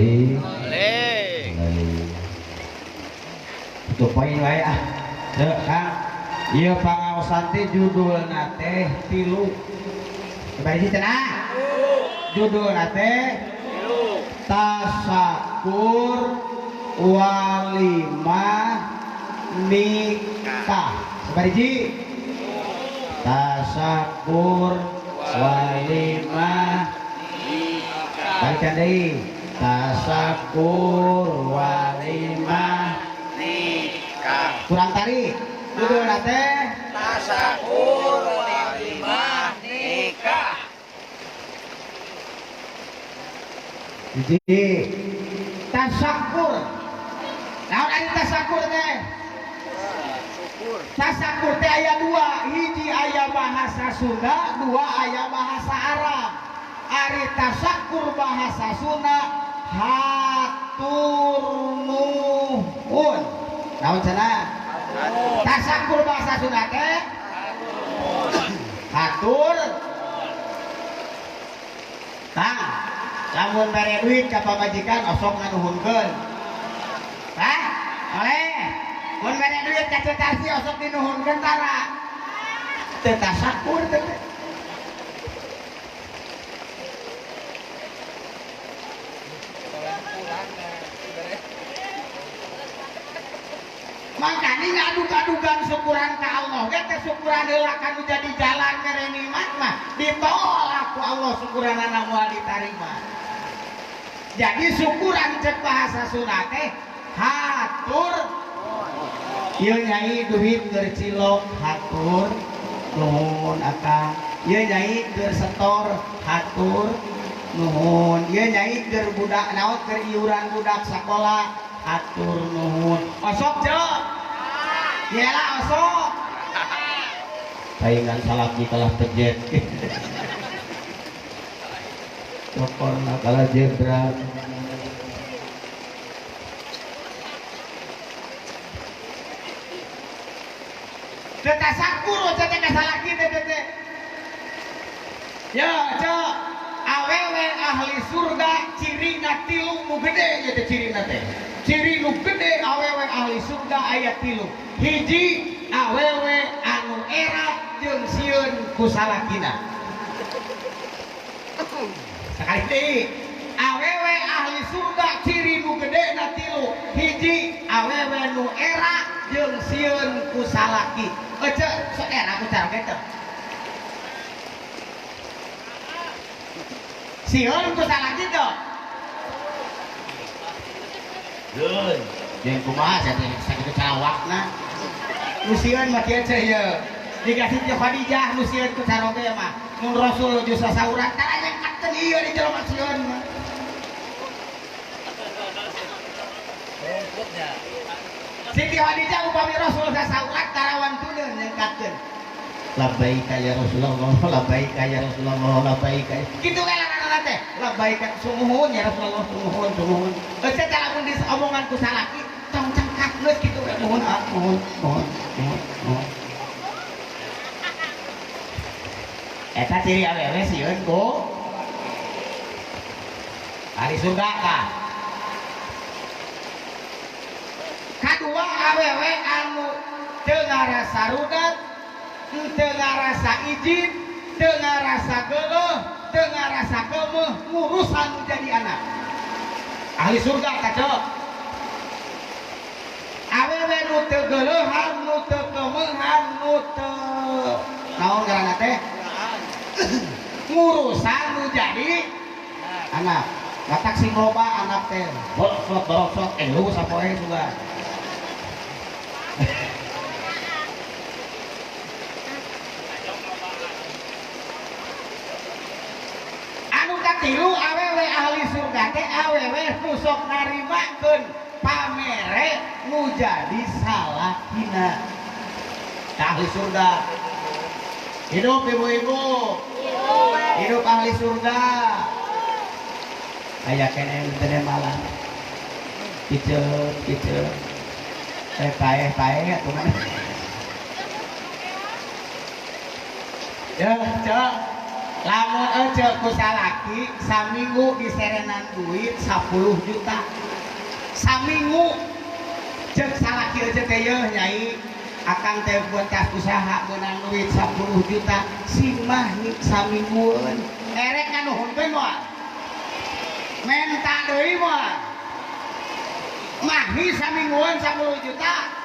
Sholli Alaihi. Itu poin wae ah. Teu Kang. Ieu pangaosan teh judulna teh 3. Bari cenah. Judulna teh Tasakur Walimah Nikah. Sabariji. Tasakur walimah nikah. Balikan deui. Tasakur walimah nikah. Kurang tarik. Judulna teh Tasakur walimah nikah. Hiji. Tasakur. Naon ari tasakur teh? Tasakur teh aya 2, hiji aya bahasa Sunda, 2 aya bahasa Arab. Ari tasakur bahasa Sunda hatur nuhun. Naon cenah? Tasakur bahasa Sunda teh hatur. Tang, lamun mere duit ka pamajikan osok nganuhunkeun. Hah? Oleh. Mun mere duit ka Cetarsi osok dinuhunkeun tara. Teu tasakur teh. Makanya ngaduk-adukan syukuran ka Allah ge teh syukuran heula kanu jadi jalan mere nikmat mah ditolak ku Allah syukuranana moal ditarima. Jadi syukuran cek bahasa Sunda teh hatur. Ieu nyai duit keur cilok hatur nuhun akang. Ieu nyai keur setor hatur nuhun. Ieu nyai keur budak naon keur iuran budak sakola hatur nuhun. Osok cek. Yelah osok. Saingan salaki kalah pejet. Cokorna kalah jebrak. Teu tasakur teh ka salaki teh teh. Ya, cek. Awewe ahli surga cirina 3 nu gede ieu teh cirina teh. Ciri nu gede awewe ahli surga aya 3. Hiji awewe anu era jeung sieun ku salakina. Sakali deui, awewe ahli surga ciri nu gedena 3. Hiji awewe nu era jeung sieun ku salaki. Ece sok era ku cara kitu. Sieun ku salaki teu? Geun, jeung kumaha sia teh sakitu carawakna. Nu sieun mah kieu teh ieu. Dikasih ti Khadijah nu sieun ku caroge mah. Mun Rasul geus sasauran tara nyengkatkeun ieu di jelema sieun mah. Siti Khadijah upami Rasul sasaurat tara wantuneun nyengkatkeun. Labbaika ya Rasulullah, labbaika ya Rasulullah, labbaika. Kitu we laranana teh. Labbaika sumuhun ya Rasulullah, sumuhun, sumuhun. Geus teh lamun diomongan ku salaki tong cengkak geus kitu we nuhun ah, nuhun, nuhun, nuhun, nuhun. Eta ciri awewe sieun ku ahli surga kah? Kadua awewe anu teu ngarasa rudat, teu ngarasa izin, teu ngarasa geuleuh, teu ngarasa keumeuh ngurusan nu jadi anak. Ahli surga kacau. Awewe nu teu geuleuhan, nu teu keumeuhan, nu teu naon ngaranna teh? Ngurusan nu jadi anak. Batak sing loba anak teh. Borosot borosot elu sapoe juga. Anu katilu awewe ahli surga teh awewe nu sok narimakeun pamere nu jadi salakina. Ahli surga. Hidup ibu-ibu. Hidup ahli surga. Aya keneh teh malam. Piceut piceut. Teh paeh-paeh atuh mah. Ya, cek. Lamun ece ku salaki saminggu diserenan duit 10 juta. Saminggu cek salaki ece teh yeuh nyai akang teh buat usaha meunang duit 10 juta sing mah saminggueun. Erek nganuhunkeun moal? Menta deui moal? Mahi saminggueun 10 juta.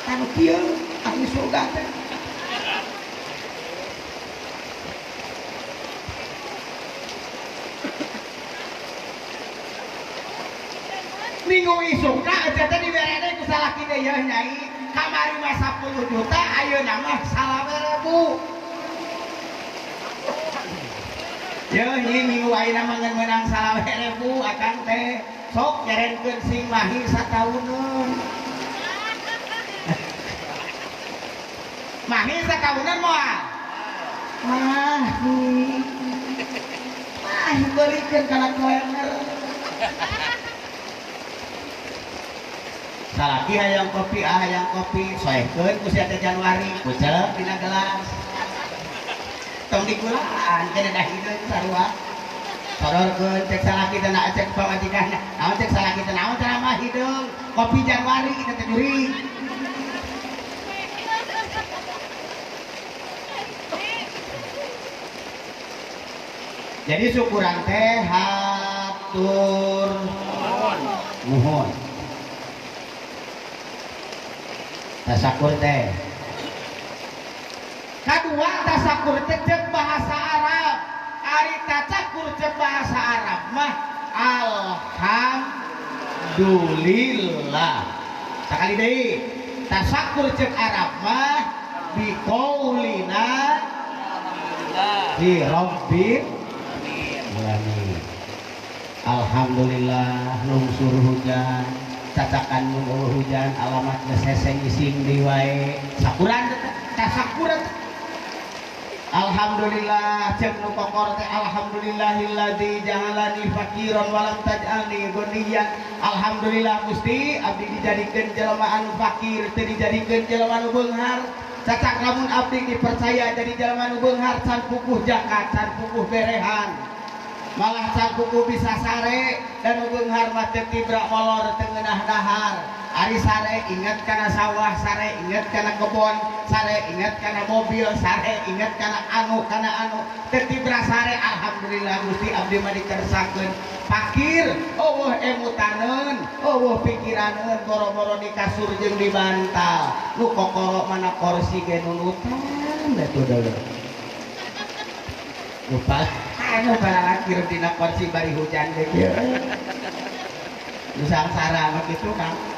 Anu kieu ahli surga teh. Minggu isukna aja teh diberede ku salaki teh yeuh nyai kamari mah 10 juta ayeuna mah 20.000. Yeuh nyi minggu ayeuna mah ngan meunang 20.000 akang teh sok nyerenkeun sing mahi satauneun. Mahi sakaunan moal? Mahi. Mahi beulikeun kana koener. Salaki hayang kopi, ah hayang kopi, soehkeun ku sia teh Januari, kucelep dina gelas. Tong digulaan kana dah hideung sarua. Sodorkeun cek salaki teh na cek pamajikanna. Naon cek salaki teh naon ceramah hideung, kopi Januari teh teh jurig. Jadi syukuran teh hatur nuhun. Tasakur teh. Kadua tasakur teh cek bahasa Arab. Ari tasakur cek bahasa Arab mah alhamdulillah. Sakali deui. Tasakur cek Arab mah biqaulina di rabbil alamin. Alhamdulillah lungsur hujan, cacakan mun hujan alamat geus ising deui wae. Sakuran tasakuran. Alhamdulillah cek nu kokor teh alhamdulillahilladzi ja'alani faqiran wa lam taj'alni ghaniyan. Alhamdulillah Gusti abdi dijadikeun jelema anu fakir teu dijadikeun jelema anu beunghar. Cacak lamun abdi dipercaya jadi jelema anu beunghar can puguh zakat, can puguh berehan. Malah can puguh bisa sare dan nu beunghar mah teu tibra molor teu ngeunah dahar. Ari sare inget kana sawah, sare inget kana kebon, sare inget kana mobil, sare inget kana anu teu tibra sare. Alhamdulillah Gusti abdi mah dikersakeun fakir, eueuh emutaneun, eueuh pikiraneun, boro-boro di kasur jeung di bantal. Nu kokoro mana kursi ge nunutan atuh deuleu. Lupa anu balalakir dina kursi bari hujan ge kieu. Nu sangsara mah kitu Kang.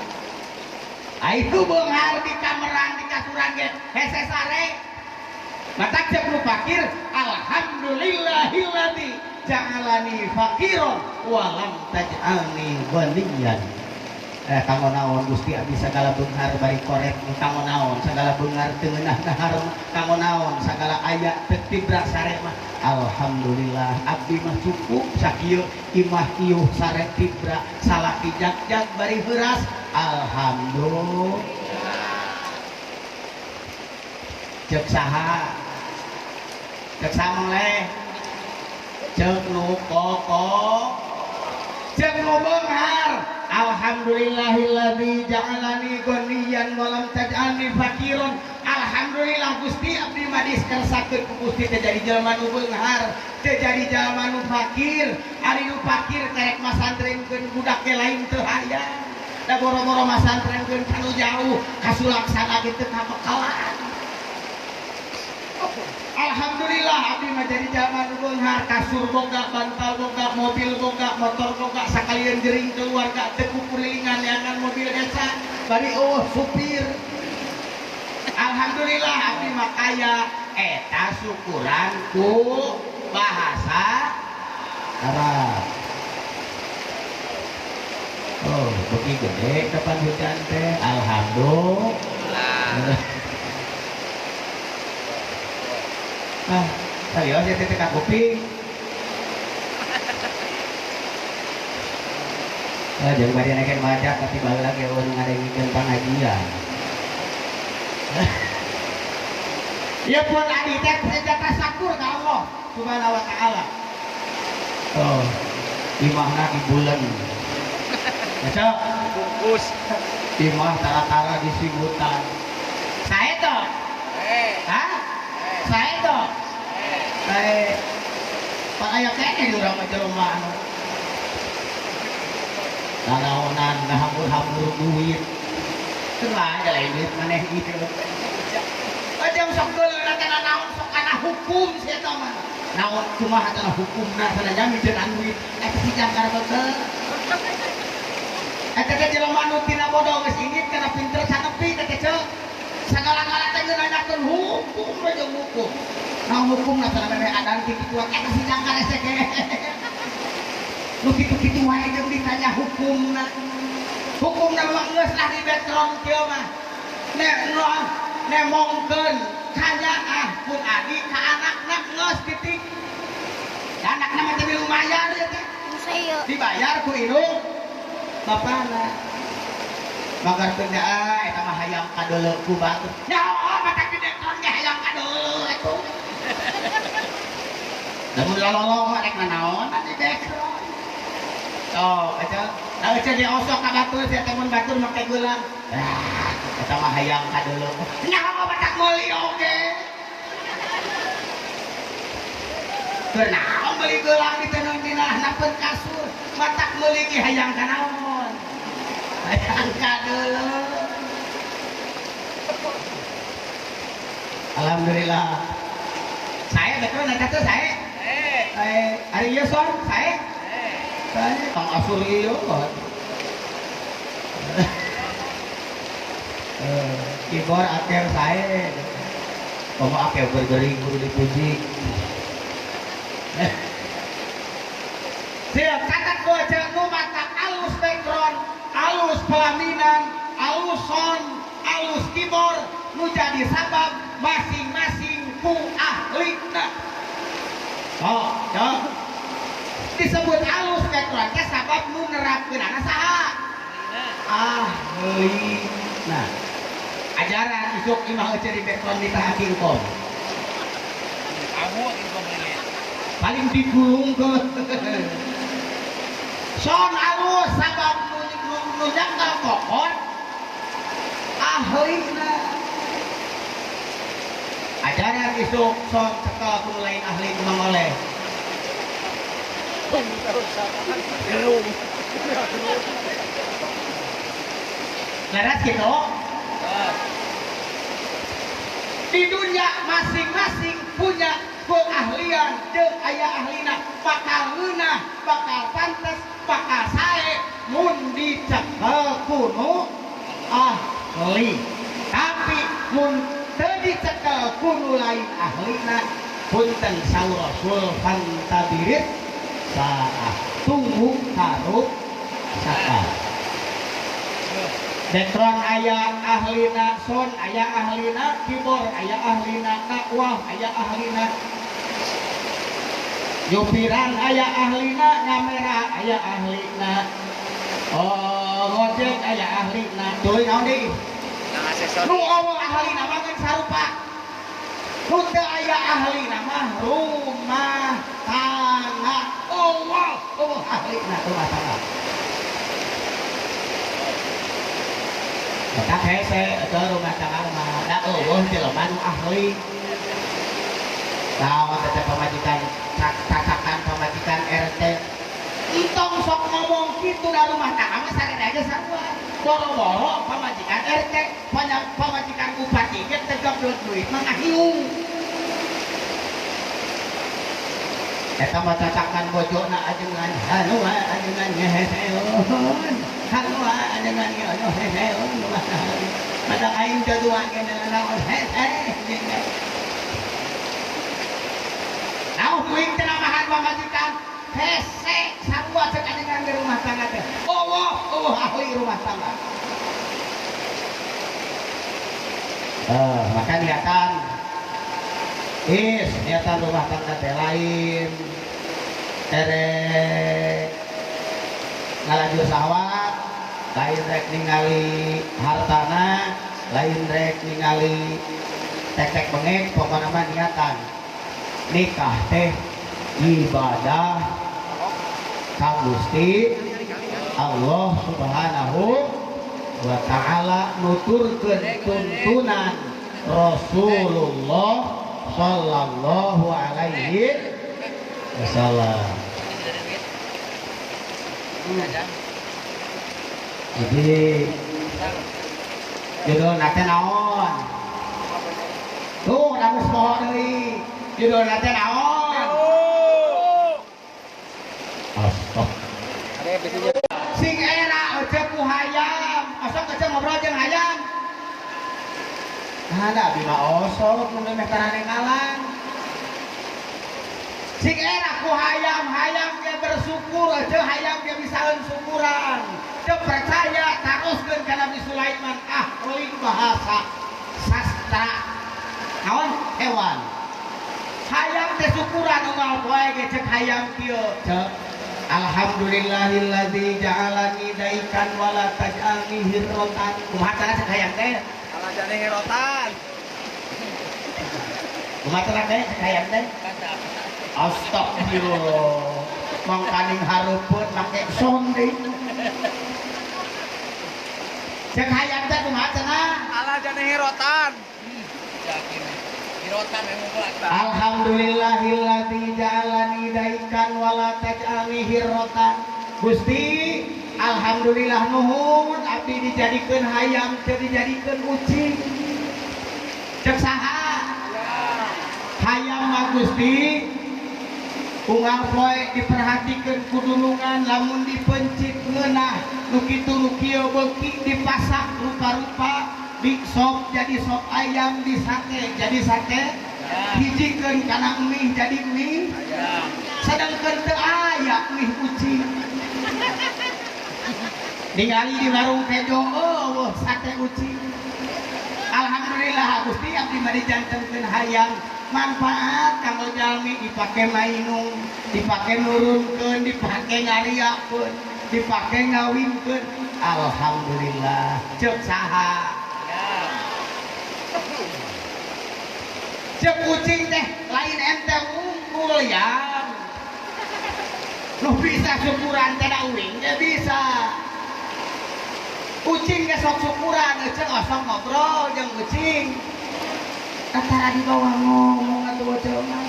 Itu beunghar di kameran di kasuran ge hese sare. Matak cek nu fakir alhamdulillahilladzi ja'alani faqiran wa lam taj'alni ghaniyan. Kanggo naon Gusti abdi sagala beunghar bari koret, kanggo naon sagala beunghar teu ngeunah dahar, kanggo naon sagala aya teu tibra sare mah. Alhamdulillah abdi mah cukup sakieu imah iuh sare tibra salaki jag-jag bari heuras. Alhamdulillah. Cek saha? Cek saha leh? Cek nu koko? Cek nu beunghar? Alhamdulillahilladzi ja'alani ghaniyan wa lam taj'alni faqiran. Alhamdulillah Gusti abdi mah dikersakeun ku Gusti teh jadi jelema nu beunghar, teu jadi jelema nu fakir. Ari nu fakir karek masantrenkeun budak ge lain teu hayang. Da boro-boro masantrenkeun kanu jauh, kasulaksana ge teu kabekalan. Alhamdulillah abdi mah jadi jelema nu beunghar, kasur boga, bantal boga, mobil boga, motor boga, sakalian jering keluarga teu kukulilingan neangan mobil desa, bari eueuh supir. Alhamdulillah abdi mah kaya. Eta syukuran ku bahasa Arab. Oh, beuki gede depan hujan teh. Alhamdulillah. Ah, serius ya teh ka kuping. Ah, jeung bari neken majak tapi baheula ge eueuh ngadengikeun pangajian. Ya pun adi teh senjata sakur ka Allah Subhanahu wa taala. Oh, imahna di bulan. Baca bungkus. Imah tara-tara di sigutan. Sae to? Hah? Sae to? Sae. Pak aya kene di urang mah jelema anu. Nanaonan ngahambur-hambur duit. Teu aja lain duit maneh ieu. Aja sok geuleuh teh nanaon sok kana hukum si eta mah. Naon kumaha kana hukumna sanajan miceun duit eta si jangkar betul. Eta teh jelema nu tina bodoh geus ingit kana pinter sanepi teh ceu. Sagala-gala teh nanyakeun hukum we jeung hukum. Naon hukumna sana memeh adan kitu eta si jangkar hese ke. Nu kitu-kitu wae jeung ditanya hukumna. Hukumna mah geus lah di background kieu mah. Nek nemongkeun kanyaah pun adi ka anakna geus titik. Anakna mah teh lumayan ieu teh. Dibayar ku indung bapana. Magar teu eta mah hayang kadeuleu ku batur. Nyaho mata di background ge hayang kadeuleu atuh. Lamun lolong rek nanaon di background. Oh, aja. Nah, aja dia osok ka batur sia teh mun batur make geulang. Ah, eta mah hayang kadeuleu. Nyaho batak meuli oge. Keur naon meuli geulang ditenun dina handapeun kasur, matak meuli ge hayang ka naon? Hayang kadeuleu. Alhamdulillah. Saya betul eta teh sae. Ari ieu son, sae. Sae tong asur ieu. Kibor akhir sae. Komo akhir bergering kudu dipuji. Siap catat bocah nu mata alus background, alus pelaminan, alus sound, alus keyboard nu jadi sabab masing-masing ku ahlina. Oh, ya. Disebut alus background teh sabab nu nerapkeunana saha? Ahlina. Ajaran isuk imah euceun di background ditahaki engkom. Paling digulungkeun. Son alus sabab nu nyangkal kokon ahlina. Ajaran isuk son cekel ku lain ahli ku mangoleh. Leres gitu. Di dunia masing-masing punya keahlian jeung aya ahlina, bakal ngeunah, bakal pantes, bakal sae mun dicekel ku nu ahli. Tapi mun teu dicekel ku nu lain ahlina, punten saur Rasul fantabirit saah tunggu karuk saah. Background aya ahlina, son aya ahlina, keyboard aya ahlina, dakwah aya ahlina, nyupiran aya ahlina, kamera aya ahlina, oh ngojek aya ahlina, tuluy naon deui? Nu eueuh ahlina mah geus sarupa. Nu teu aya ahlina mah rumah tangga. Eueuh eueuh ahlina rumah tangga. Eta hese eta rumah tangga mah da eueuh jelema nu ahli. Naon teh pamajikan cacakan pamajikan RT. Entong sok ngomong kitu da rumah tangga mah sarede aja sarua. Boro-boro pamajikan RT, pamajikan bupati ge teu gablek duit mah ngahiung. Eta mah cacakan bojona ajengan halua ajengan ngeheheun. Halua ajengan ngeheheun. Matak aing jaduan ge naon hehe. Naon kuing teh namahan pamajikan hese sarua cek ajengan di rumah tangga teh. Eueuh eueuh ahli rumah tangga. Maka niatan is niatan rumah tangga teh lain erek ngalaju sahwat, lain rek ningali hartana, lain rek ningali Tektek bengek pokona mah niatan. Nikah teh ibadah ka Gusti Allah Subhanahu wa ta'ala, nuturkeun tuntunan Rasulullah sallallahu alaihi wasallam. Jadi judulna teh naon? Tuh geus poho deui. Judulna teh naon? Astagfirullah. Sing era ece ku hayam, osok ece ngobrol jeung hayam. Nah, da abi mah osok mun meh tarane ngalang. Sing era ku hayam, hayam ge bersyukur, ece hayam ge bisaeun syukuran. Teu percaya taroskeun ka Nabi Sulaiman, ahli bahasa sastra. Naon hewan. Hayam teh syukuran unggal poe ge cek hayam kieu, cek. Alhamdulillahilladzi ja'alani daikan wala taj'alni hirrotan. Kumaha cara cek hayam teh? Alah jane hirotan. Kumaha cara teh cek hayam teh? Astagfirullah. Mangkaning harupeun make son deui. Cek hayam teh kumaha cenah? Alah jane hirotan. Alhamdulillahilladzi ja'alani daikan wala taj'alni hirrotan. Gusti, alhamdulillah nuhun abdi dijadikeun hayam teu dijadikeun ucing. Cek saha? Hayam mah Gusti unggal poe diperhatikeun ku dulungan, lamun dipencit ngeunah nu kitu nu kieu beuki dipasak rupa-rupa, di sop jadi sop ayam, di sate jadi sate, hijikeun kana mie jadi mie, sedangkeun teu aya mie ucing. Ningali di warung Tejo, oh sate ucing. Alhamdulillah Gusti abdi mah dijantenkeun hayam, manfaat kanggo jalmi, dipake mainung, dipake nurunkeun, dipake ngariakeun, dipake ngawinkeun. Alhamdulillah. Ceuk saha? Cek kucing teh lain ente unggul ya. Nu bisa syukuran teh da uing ge bisa. Kucing ge sok syukuran, eceng osok ngobrol jeung kucing. Katara di bawah ngomong atuh bocah mah.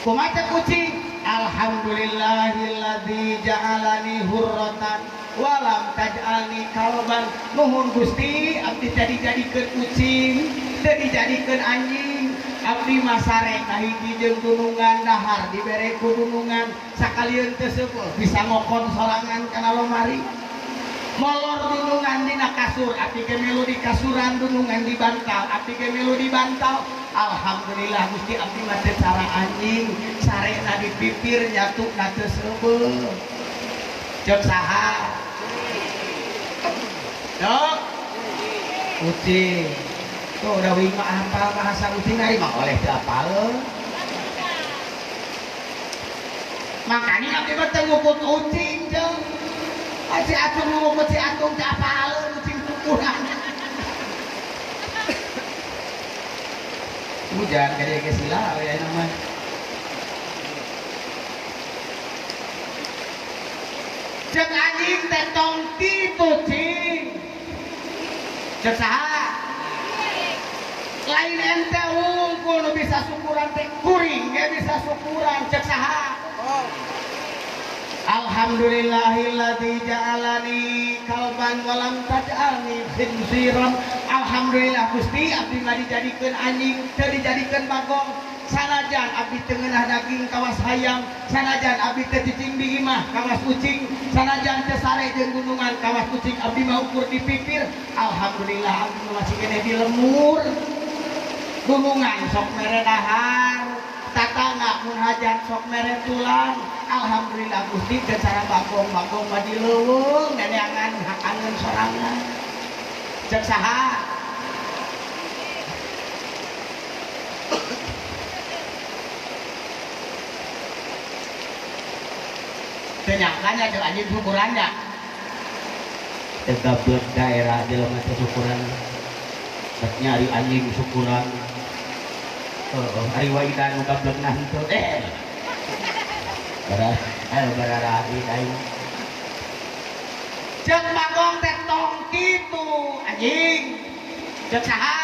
Kumaha cek kucing? Alhamdulillahilladzi ja'alani hurratan walam taj'alni kalban. Nuhun Gusti abdi teh dijadikeun kucing, teu dijadikeun anjing. Abdi mah sare kahiji jeung gunungan, dahar dibere ku gunungan, sakalieun teu seupeul bisa ngokon sorangan kana lomari. Molor dunungan dina kasur, abdi ge milu di kasuran, dunungan di bantal, abdi ge milu di bantal. Alhamdulillah Gusti abdi mah teu cara anjing, sarena di pipir nyatuna teu seupeul. Ceuk saha? Dok kucing. Tuh udah wing mah hafal bahasa kucing ari mah oleh teu apaleun. Makanya abdi mah teu ngukut kucing jeung si Atung ngukut si Atung teu apaleun kucing ukuran. Hujan gede ge sila we aya mah. Cek anjing teh tong kitu cing. Cek saha? Lain ente unggul nu bisa syukuran teh kuring ge bisa syukuran. Cek saha? Alhamdulillahilladzi ja'alani kalban walam taj'alni khinziran. Alhamdulillah Gusti abdi mah dijadikeun anjing teu dijadikeun bagong. Sanajan abdi teu ngeunah daging kawas hayam, sanajan abdi teu cicing di imah kawas kucing, sanajan teu sare jeung gunungan kawas kucing, abdi mah ukur di pipir. Alhamdulillah abdi masih keneh di lemur. Gunungan sok mere dahar, tatangga mun hajat sok mere tulang. Alhamdulillah Gusti teu cara bagong-bagong mah di leuweung neneangan hakangeun sorangan. Ceuk saha? Teu nyangkanya jeung anjing syukurannya. Teu gablek daerah jelema teh syukuran. Rek nyari anjing syukuran. Heeh, ari waidan nu gablegna henteu. Bara bararain aing. Ceuk Bagong teh tong kitu anjing. Ceuk saha?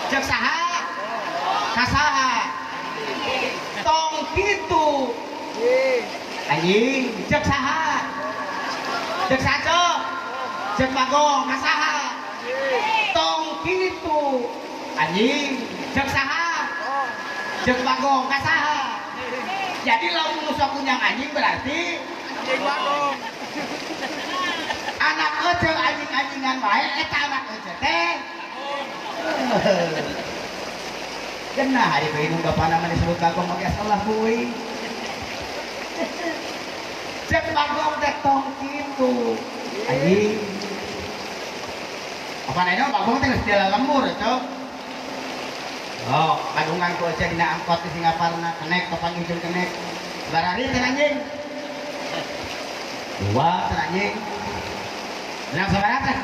Ceuk saha? Kasaha? Tong kitu anjing. Ceuk saha? Ceuk saha? Ceuk Bagong kasaha? Tong kitu anjing. Ceuk saha? Ceuk Bagong kasaha? Jadi lamun nu sok kunyang anjing berarti anjing Bagong. Anak eceu anjing-anjingan wae eta anak eceu teh. Genah hari bae nu bapana mah disebut Bagong mah salah kuy. Ceuk Bagong teh tong kitu. Anjing. Apa nanya Bagong teh geus di lembur cok. Oh, kadungan ku eceu dina angkot di Singaparna kenek papanggih jeung kenek. Barari teh anjing. Dua teh anjing. Menang sabaraha teh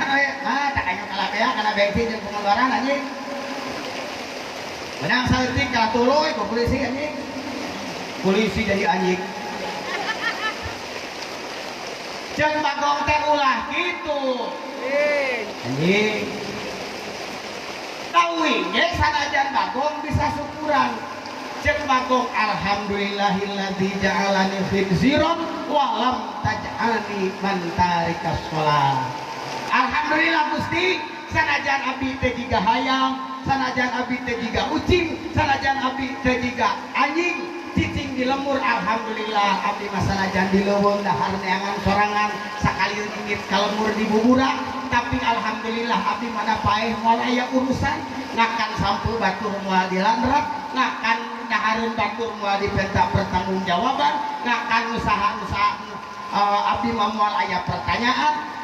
ah tak aya kalabea kana bensin jeung pengeluaran anjing. Menang saeutik kalah tuluy ku polisi anjing. Polisi jadi anjing. Ceuk Bagong teh ulah kitu. Anjing. Tauing ge sanajan Bagong bisa syukuran. Ceuk Bagong alhamdulillahilladzi ja'alani khinziran wa lam taj'alni man tarikas shalah. Alhamdulillah Gusti, sanajan abdi teh jiga hayam, sanajan abdi teh jiga ucing, sanajan abdi teh jiga anjing, cicing di lemur alhamdulillah abdi mah sanajan di leuweung dahar neangan sorangan sakali nyingit ka lemur di buburak, tapi alhamdulillah abdi mana paeh moal aya urusan, ngakan sampeu batur moal dilandrat, ngakan dahareun batur moal dipenta pertanggungjawaban, ngakan usaha-usaha abdi mah moal aya pertanyaan.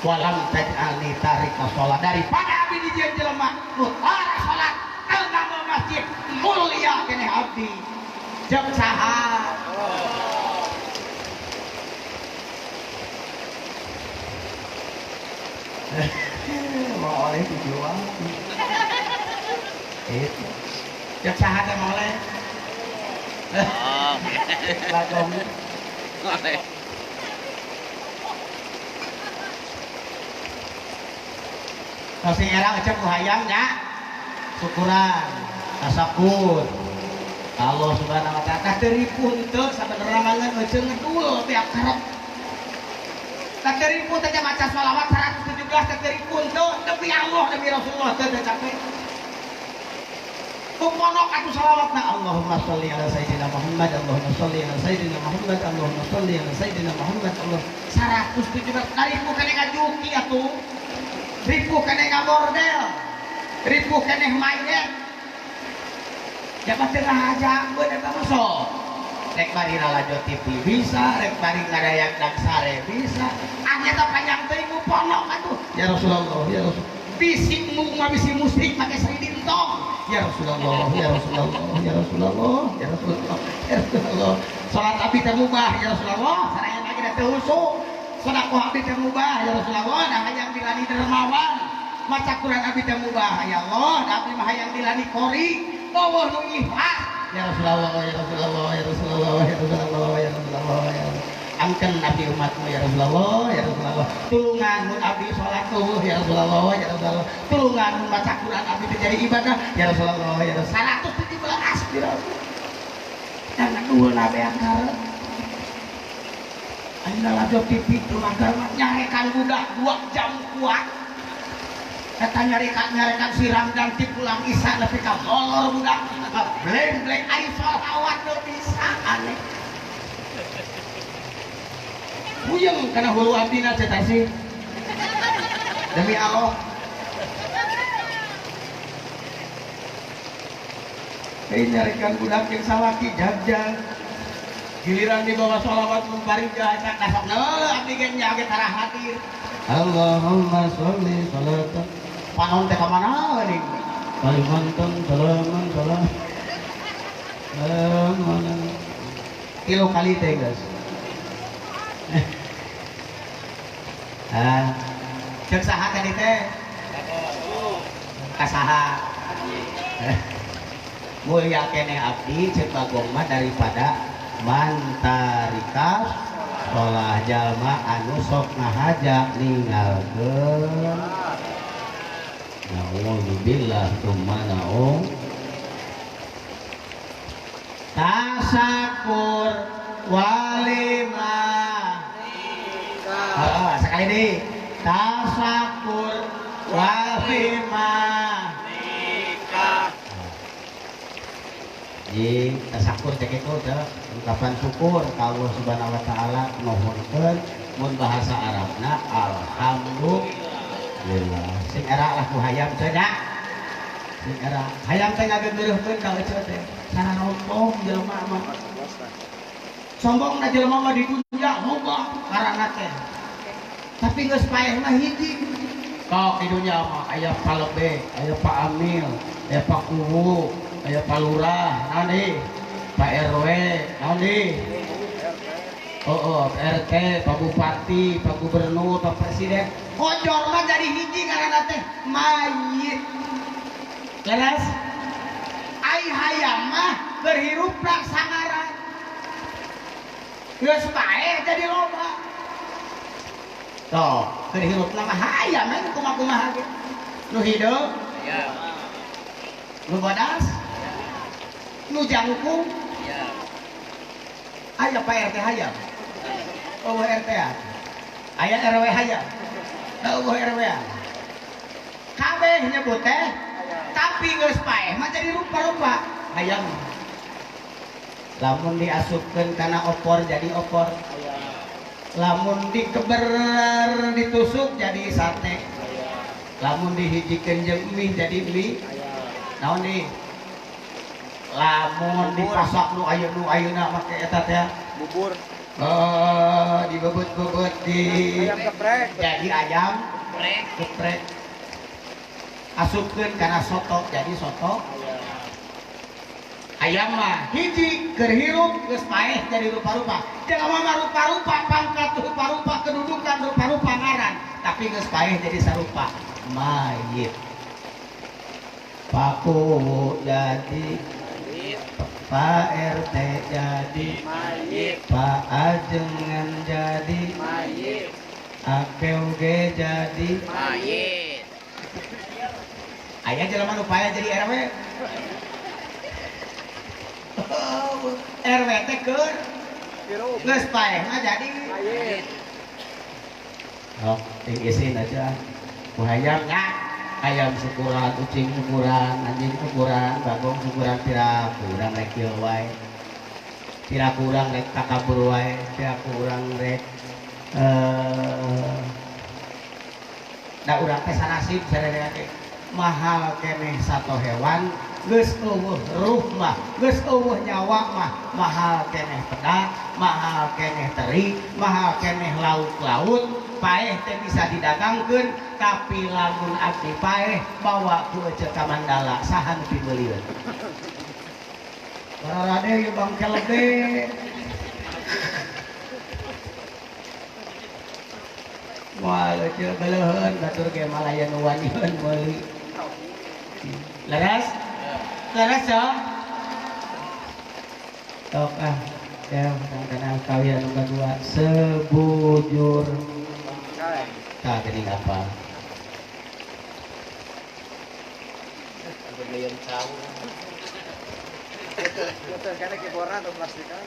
Walam taj'alni tarika sholat, daripada abdi dijieun jelema nu tara salat teu nganggo masjid mulia keneh abdi. Ceuk saha? Mau oleh dijual. Itu. Ceuk saha teh mau oleh? Oh. Bagong. Oleh. Sing era ecep ku hayang nya syukuran tasakur Allah Subhanahu wa taala teu ripuh teu sabenerna mah ngeun eceu ngedul tiap karep teh teu ripuh teh maca sholawat 117 teh teu ripuh teu demi Allah demi Rasulullah teu capek kumonok atuh sholawatna Allahumma sholli ala sayyidina Muhammad Allahumma sholli ala sayyidina Muhammad Allahumma sholli ala sayyidina Muhammad Allah 117 ripuh keneh ngajuki atuh ripuh keneh ngabordel, ripuh keneh mayet. Jabat teu ngahajakeun eta mah sok. Rek bari lalajo TV bisa, rek bari ngadayak daksare bisa. Ah nyata panjang teuing mu ponok atuh. Ya Rasulullah, ya Rasul. Bisi mu mah bisi musyrik make sari entong. Ya Rasulullah, ya Rasulullah, ya Rasulullah, ya Rasulullah, ya Rasulullah. Salat abdi teh mubah ya Rasulullah, saraya lagi da teu husuk. Sedekah abdi teh mubah ya Rasulullah, da hayang dilani dermawan. Maca Quran abdi teh mubah ya Allah, da abdi mah hayang dilani qori, eueuh nu ikhlas. Ya Rasulullah, ya Rasulullah, ya Rasulullah, ya Rasulullah, ya Rasulullah, ya Rasulullah. Angkeun abdi umatmu ya Rasulullah, ya Rasulullah. Tulungan mun abdi salat eueuh ya Rasulullah, ya Rasulullah. Tulungan mun maca Quran abdi teh jadi ibadah ya Rasulullah, ya Rasulullah. 117 ya Rasul. Dan ngedulna beak karep. Ayeuna lalajo TV teu magar nyarekan budak 2 jam kuat. Eta nyarekan siram dan ti pulang isya nepi ka molor budak. Bleng-bleng ari sholawat teu bisa aneh. Puyeng kana hulu abdina teh tasih. Demi Allah. Hei nyarekan budak jeung salaki jag-jag. Giliran dibawa sholawat membarijah eta dasok neuleuh abdi ge nya ge tara hadir. Allahumma sholli salatan. Panon teh ka mana geuning? Kalimantan salaman salam. Salaman. Tilu kali teh geus. Ah. Ceuk saha tadi teh? Kasaha mulia keneh abdi ceuk Bagong mah daripada mantarika sholah jalma anu sok ngahaja ninggalkeun. Na'udzubillah tsumma na'udz. Tasakur walimah. Sekali deh. Tasakur walimah. Jadi tasakur teh kitu teh ungkapan syukur ka Allah Subhanahu wa taala nuhunkeun mun bahasa Arabna alhamdulillah. Sing era lah ku hayam teh nya. Sing era hayam teh ngageureuhkeun ka eceu teh. Sanarompong jelema mah. Sombongna jelema mah di dunya loba karana teh. Tapi geus paeh mah hiji. Tok di dunya mah aya Pak Lebe, aya Pak Amil, aya Pak Kuwu, aya Pak Lurah, naon deui? Pak RW, naon deui? Oh, Pak RT, Pak Bupati, Pak Gubernur, Pak Presiden. Kojor mah jadi hiji karena teh mayit. Leres? Ai hayam mah berhirupna sangaran. Geus paeh jadi loba. Tuh, keur hirupna mah hayam we kumaha-kumaha ge. Nu hideung? Hayam. Nu bodas? Nu jangkung? Aya Pak RT hayam. Eueuh RT -an. Aya RW hayam. Eueuh RW -an. Kabeh nyebut teh tapi geus paeh mah jadi rupa-rupa hayam. Lamun diasupkeun kana opor jadi opor. Lamun dikeber ditusuk jadi sate. Lamun dihijikeun jeung mie jadi mie. Naon deui? Lamun dipasak nu ayeuna make eta teh bubur. Dibebet-bebet di ayam geprek. Jadi ayam geprek. Asupkeun kana soto jadi soto. Ayam mah hiji keur hirup geus paeh jadi rupa-rupa. Jelema mah rupa-rupa pangkat, rupa-rupa kedudukan, rupa-rupa ngaran, tapi geus paeh jadi sarupa mayit. Pak Kuwu jadi Pak RT jadi mayit, Pak Ajengan jadi mayit, Akeu ge jadi mayit. Aya jelema nu paeh jadi RW. RW teh keur geus paeh mah jadi mayit. Oh, ting isin aja. Ku hayam nya. Ayam syukuran, ucing syukuran, anjing syukuran, bagong syukuran, pira kurang rek kieu wae. Pira kurang rek takabur wae, pira kurang rek da urang teh sanasib sararea ge. Mahal keneh sato hewan, geus eueuh ruh mah, geus eueuh nyawa mah, mahal keneh peda, mahal keneh teri, mahal keneh lauk-laut. Paeh teh bisa didagangkeun, tapi lamun abdi paeh bawa ku eceu ka Mandala saha nu pimeulieun. Bararade ieu bangke lebe. Moal eceu beleuheun batur ge malaya nu waniheun meuli. Leres? Leres ya? Tok ah, ya kana kawian nu kadua sebujur. Tah geuning apa? Belian cau. Itu karena keyboardnya atau plastikan.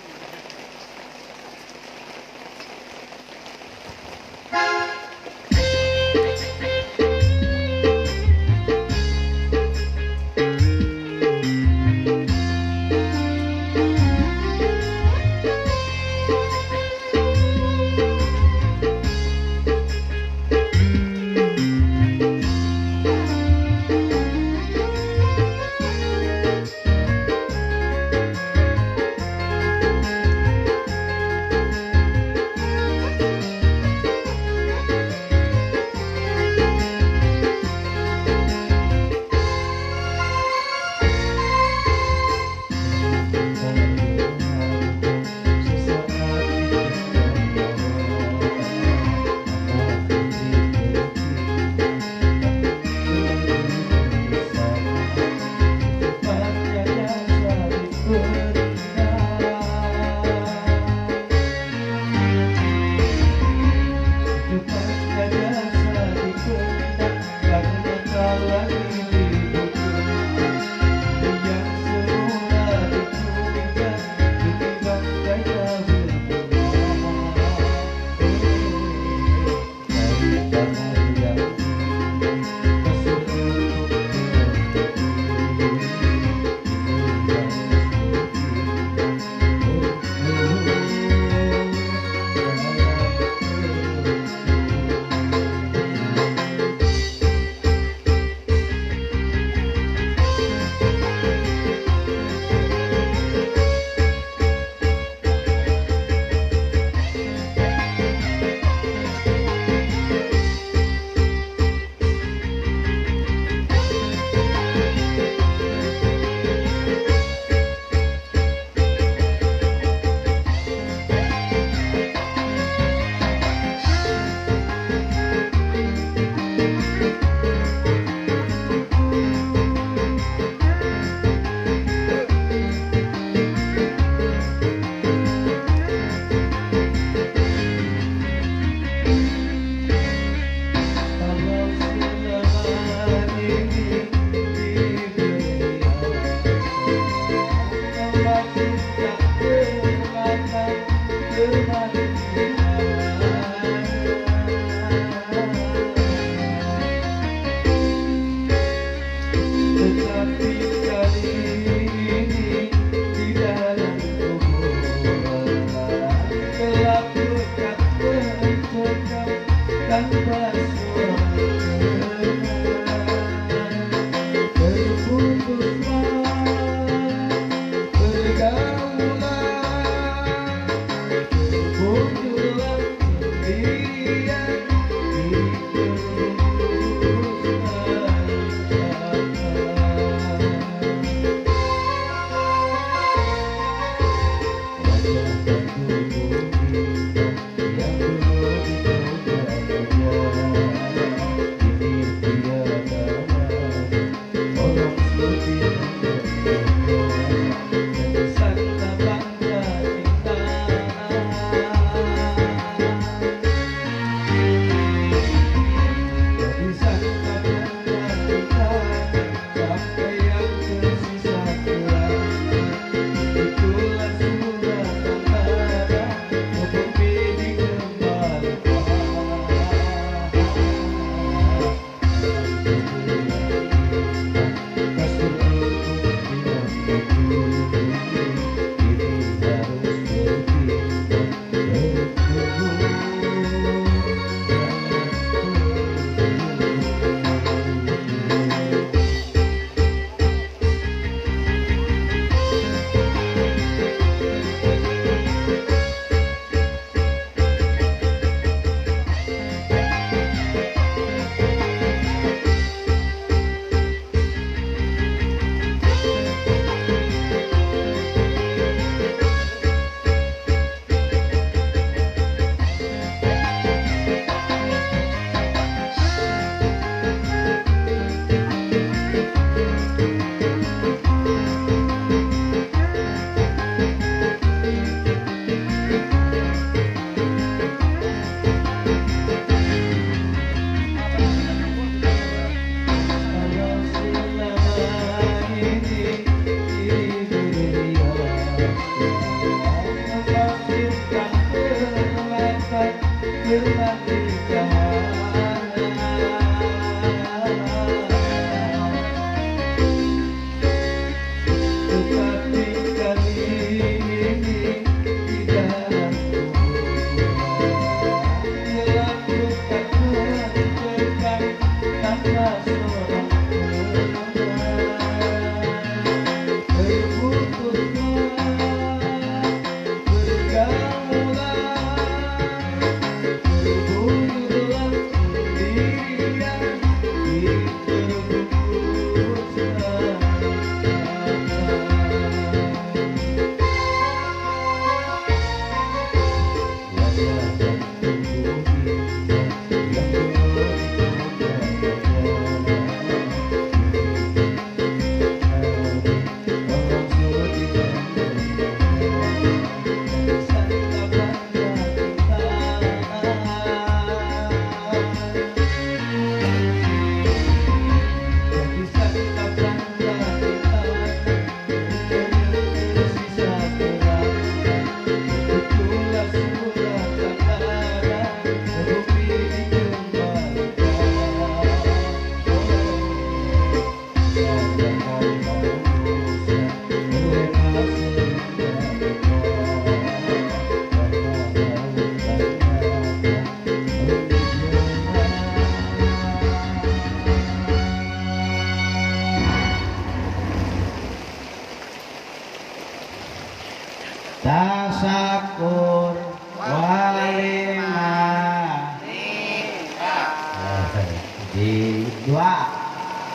Di dua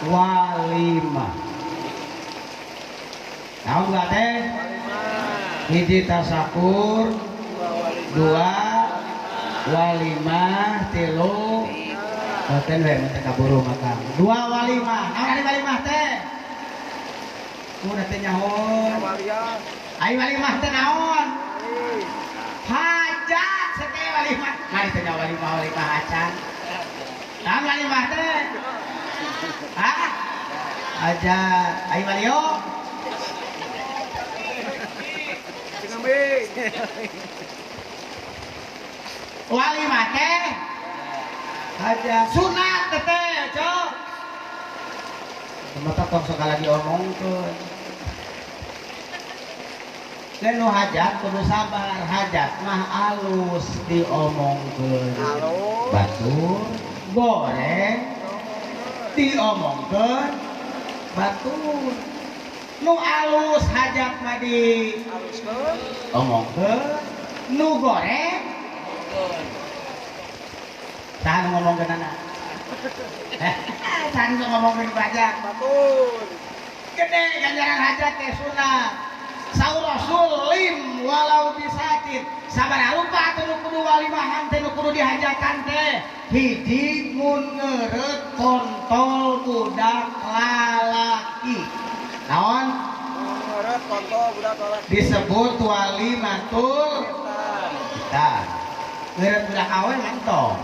walimah. Tahu nggak teh? Hiji tasakur, dua walimah, tilu boten we mun kaburu makan. Dua walimah. Naon ari walimah teh? Udah teh nyaho. Ai walimah teh naon? Hajat sete walimah. Mari teh walimah walimah acan. Naon walimah teh? Hah? Hajat. Ai walio? Walimah teh hajat sunat teh cok. Mata tong sekali diomongkeun. Lain nu hajat kudu sabar, hajat mah alus diomongkeun. Batur goreng diomongkeun batur. Nu alus hajat mah di omongkeun, nu goreng saha nu ngomongkeun anak? Saha nu ngomongkeun hajat batur. Gede ganjaran hajat teh sunat. Saur Rasul lim walau bisatin. Sabaraha rupa atuh nu kudu walimahan teh nu kudu dihajatan teh. Hiji mun ngeureut kontol budak lalaki. Naon? Ngeureut kontol budak lalaki. Disebut walimatul khitan. Ngeureut budak awe mantong.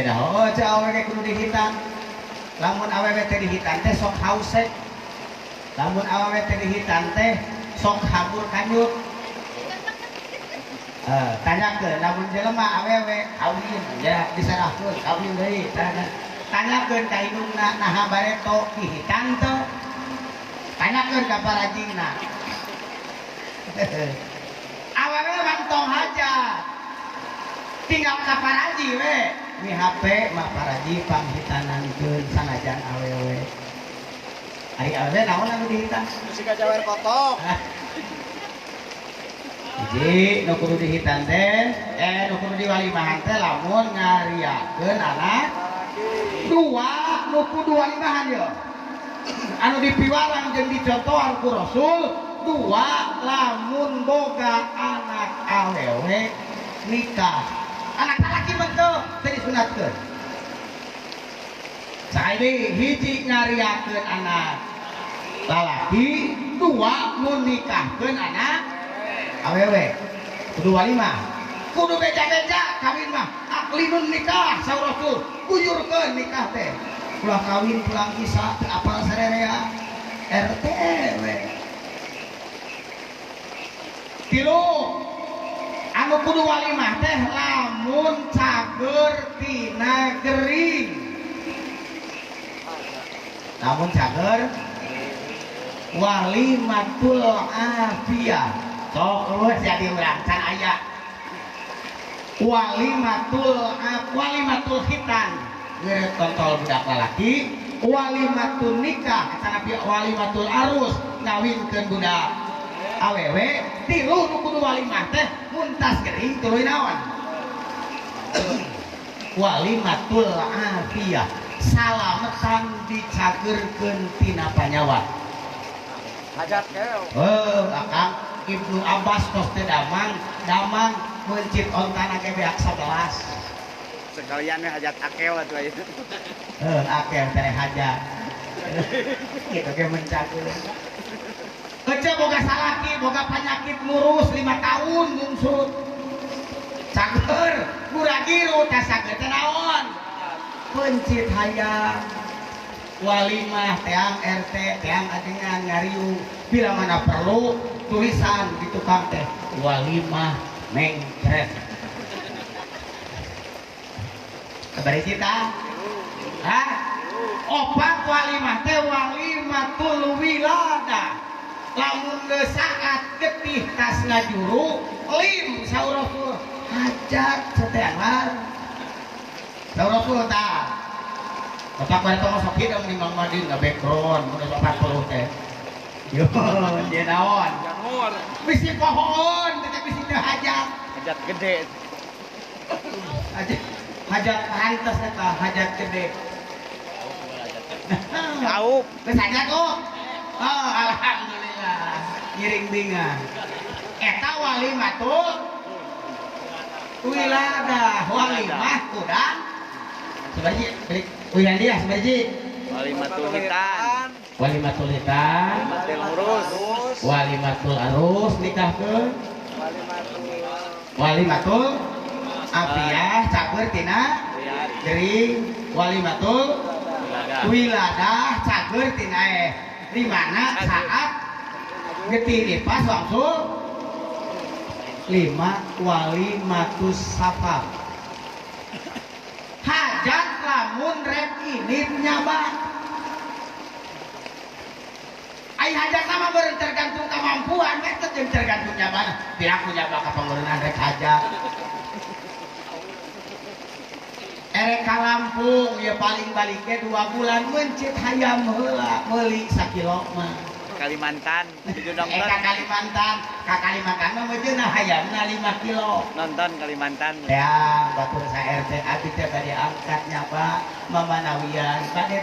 Dah oh cek awe ge kudu dihitan. Lamun awewe teh dihitan teh sok hausek. Lamun awewe teh dihitan teh sok habur kanyut. Tanyakeun lamun jelema awewe kawin ya diserahkeun kawin deui. Tanyakeun ka indungna naha bareto dihitan teu? Tanyakeun ka parajingna. Awewe mah tong hajat. Tinggal ka paraji we. Mi HP mah paraji panghitanankeun sanajan awewe. Ari awewe naon anu dihitan? Bisi kajawer kotok. Hiji nu kudu dihitan teh, nu kudu diwalimahan teh lamun ngariakeun anak. Dua nu kudu walimahan ye. Anu dipiwarang jeung dicontohan ku Rasul, dua lamun boga anak awewe nikah. Anak lalaki mah teu teu disunatkeun. Saidi hiji ngariakeun anak lalaki, dua mun nikahkeun anak awewe. Kudu walimah. Kudu beja-beja kawin mah. Aklinun nikah saur Rasul, buyurkeun nikah teh. Ulah kawin pulang isa teu apal sarerea RT we. Tilu anu kudu walimah teh lamun cager tina gering. Lamun cager walimatul afiyah. Sok geus jadi urang can aya. Walimatul khitan. Ngeureut kontol budak lalaki, walimatul nikah atanapi walimatul arus ngawinkeun budak awewe. Tilu nu kudu walimah teh mun tas gering tuluy naon? Walimatul afiyah. Salametan dicagerkeun tina panyawat. Hajat keo. Akang Ibnu Abbas tos teu damang, damang meuncit ontana ge beak 11. Sekalian we hajat akeo atuh aya. Akeo teh hajat. Kitu ge mencageun. Ece boga salaki, boga panyakit lurus 5 tahun mungsut. Cager, guragiru teh sageur teh naon? Pencit hayang. Walimah teang RT, teang ajengan ngariung. Bila mana perlu tulisan di tukang teh walimah mengkret. Kabari cita? Hah? Opat walimah teh walimatul wilada. Lamun geus saat getih tas ngajuru lim saur Rasul hajat seteangan. Saur Rasul tah. Bapak bari tong sok hidung di Mang Madin background mun 40 teh. Yo, dia naon? Jamur. Bisi pohon, teh bisi teu hajat. Hajat gede. Hajat. Hajat hantes eta hajat gede. Aup. Geus hajat oh. Oh, alhamdulillah. Ngiring binga. Eta walimatul wiladah, walimah kudang. Sebaji balik wilandia sebaji. Walimatul hitan. Walimatul hitan. Walimatul urus. Walimatul arus nikahkeun. Walimatul afiyah cager tina gering. Walimatul wiladah cager tina di mana saat getih nifas langsung 5 walimatus safar. Hajat lamun rek ini nyaba. Ai hajat sama beureun tergantung kemampuan, we teh jeung tergantung nyabana. Piraku nyaba ka pangeureunaan rek hajat. Erek ka Lampung ya paling baliknya 2 bulan mencit hayam heula meuli sakilo mah. Kalimantan, tujuh nonton. Ka Kalimantan, ka Kalimantan mah mejeuna hayamna 5 kilo. Nonton Kalimantan. Ya, batur sa RT abdi teh bade angkat nyaba Mama Nawian, bade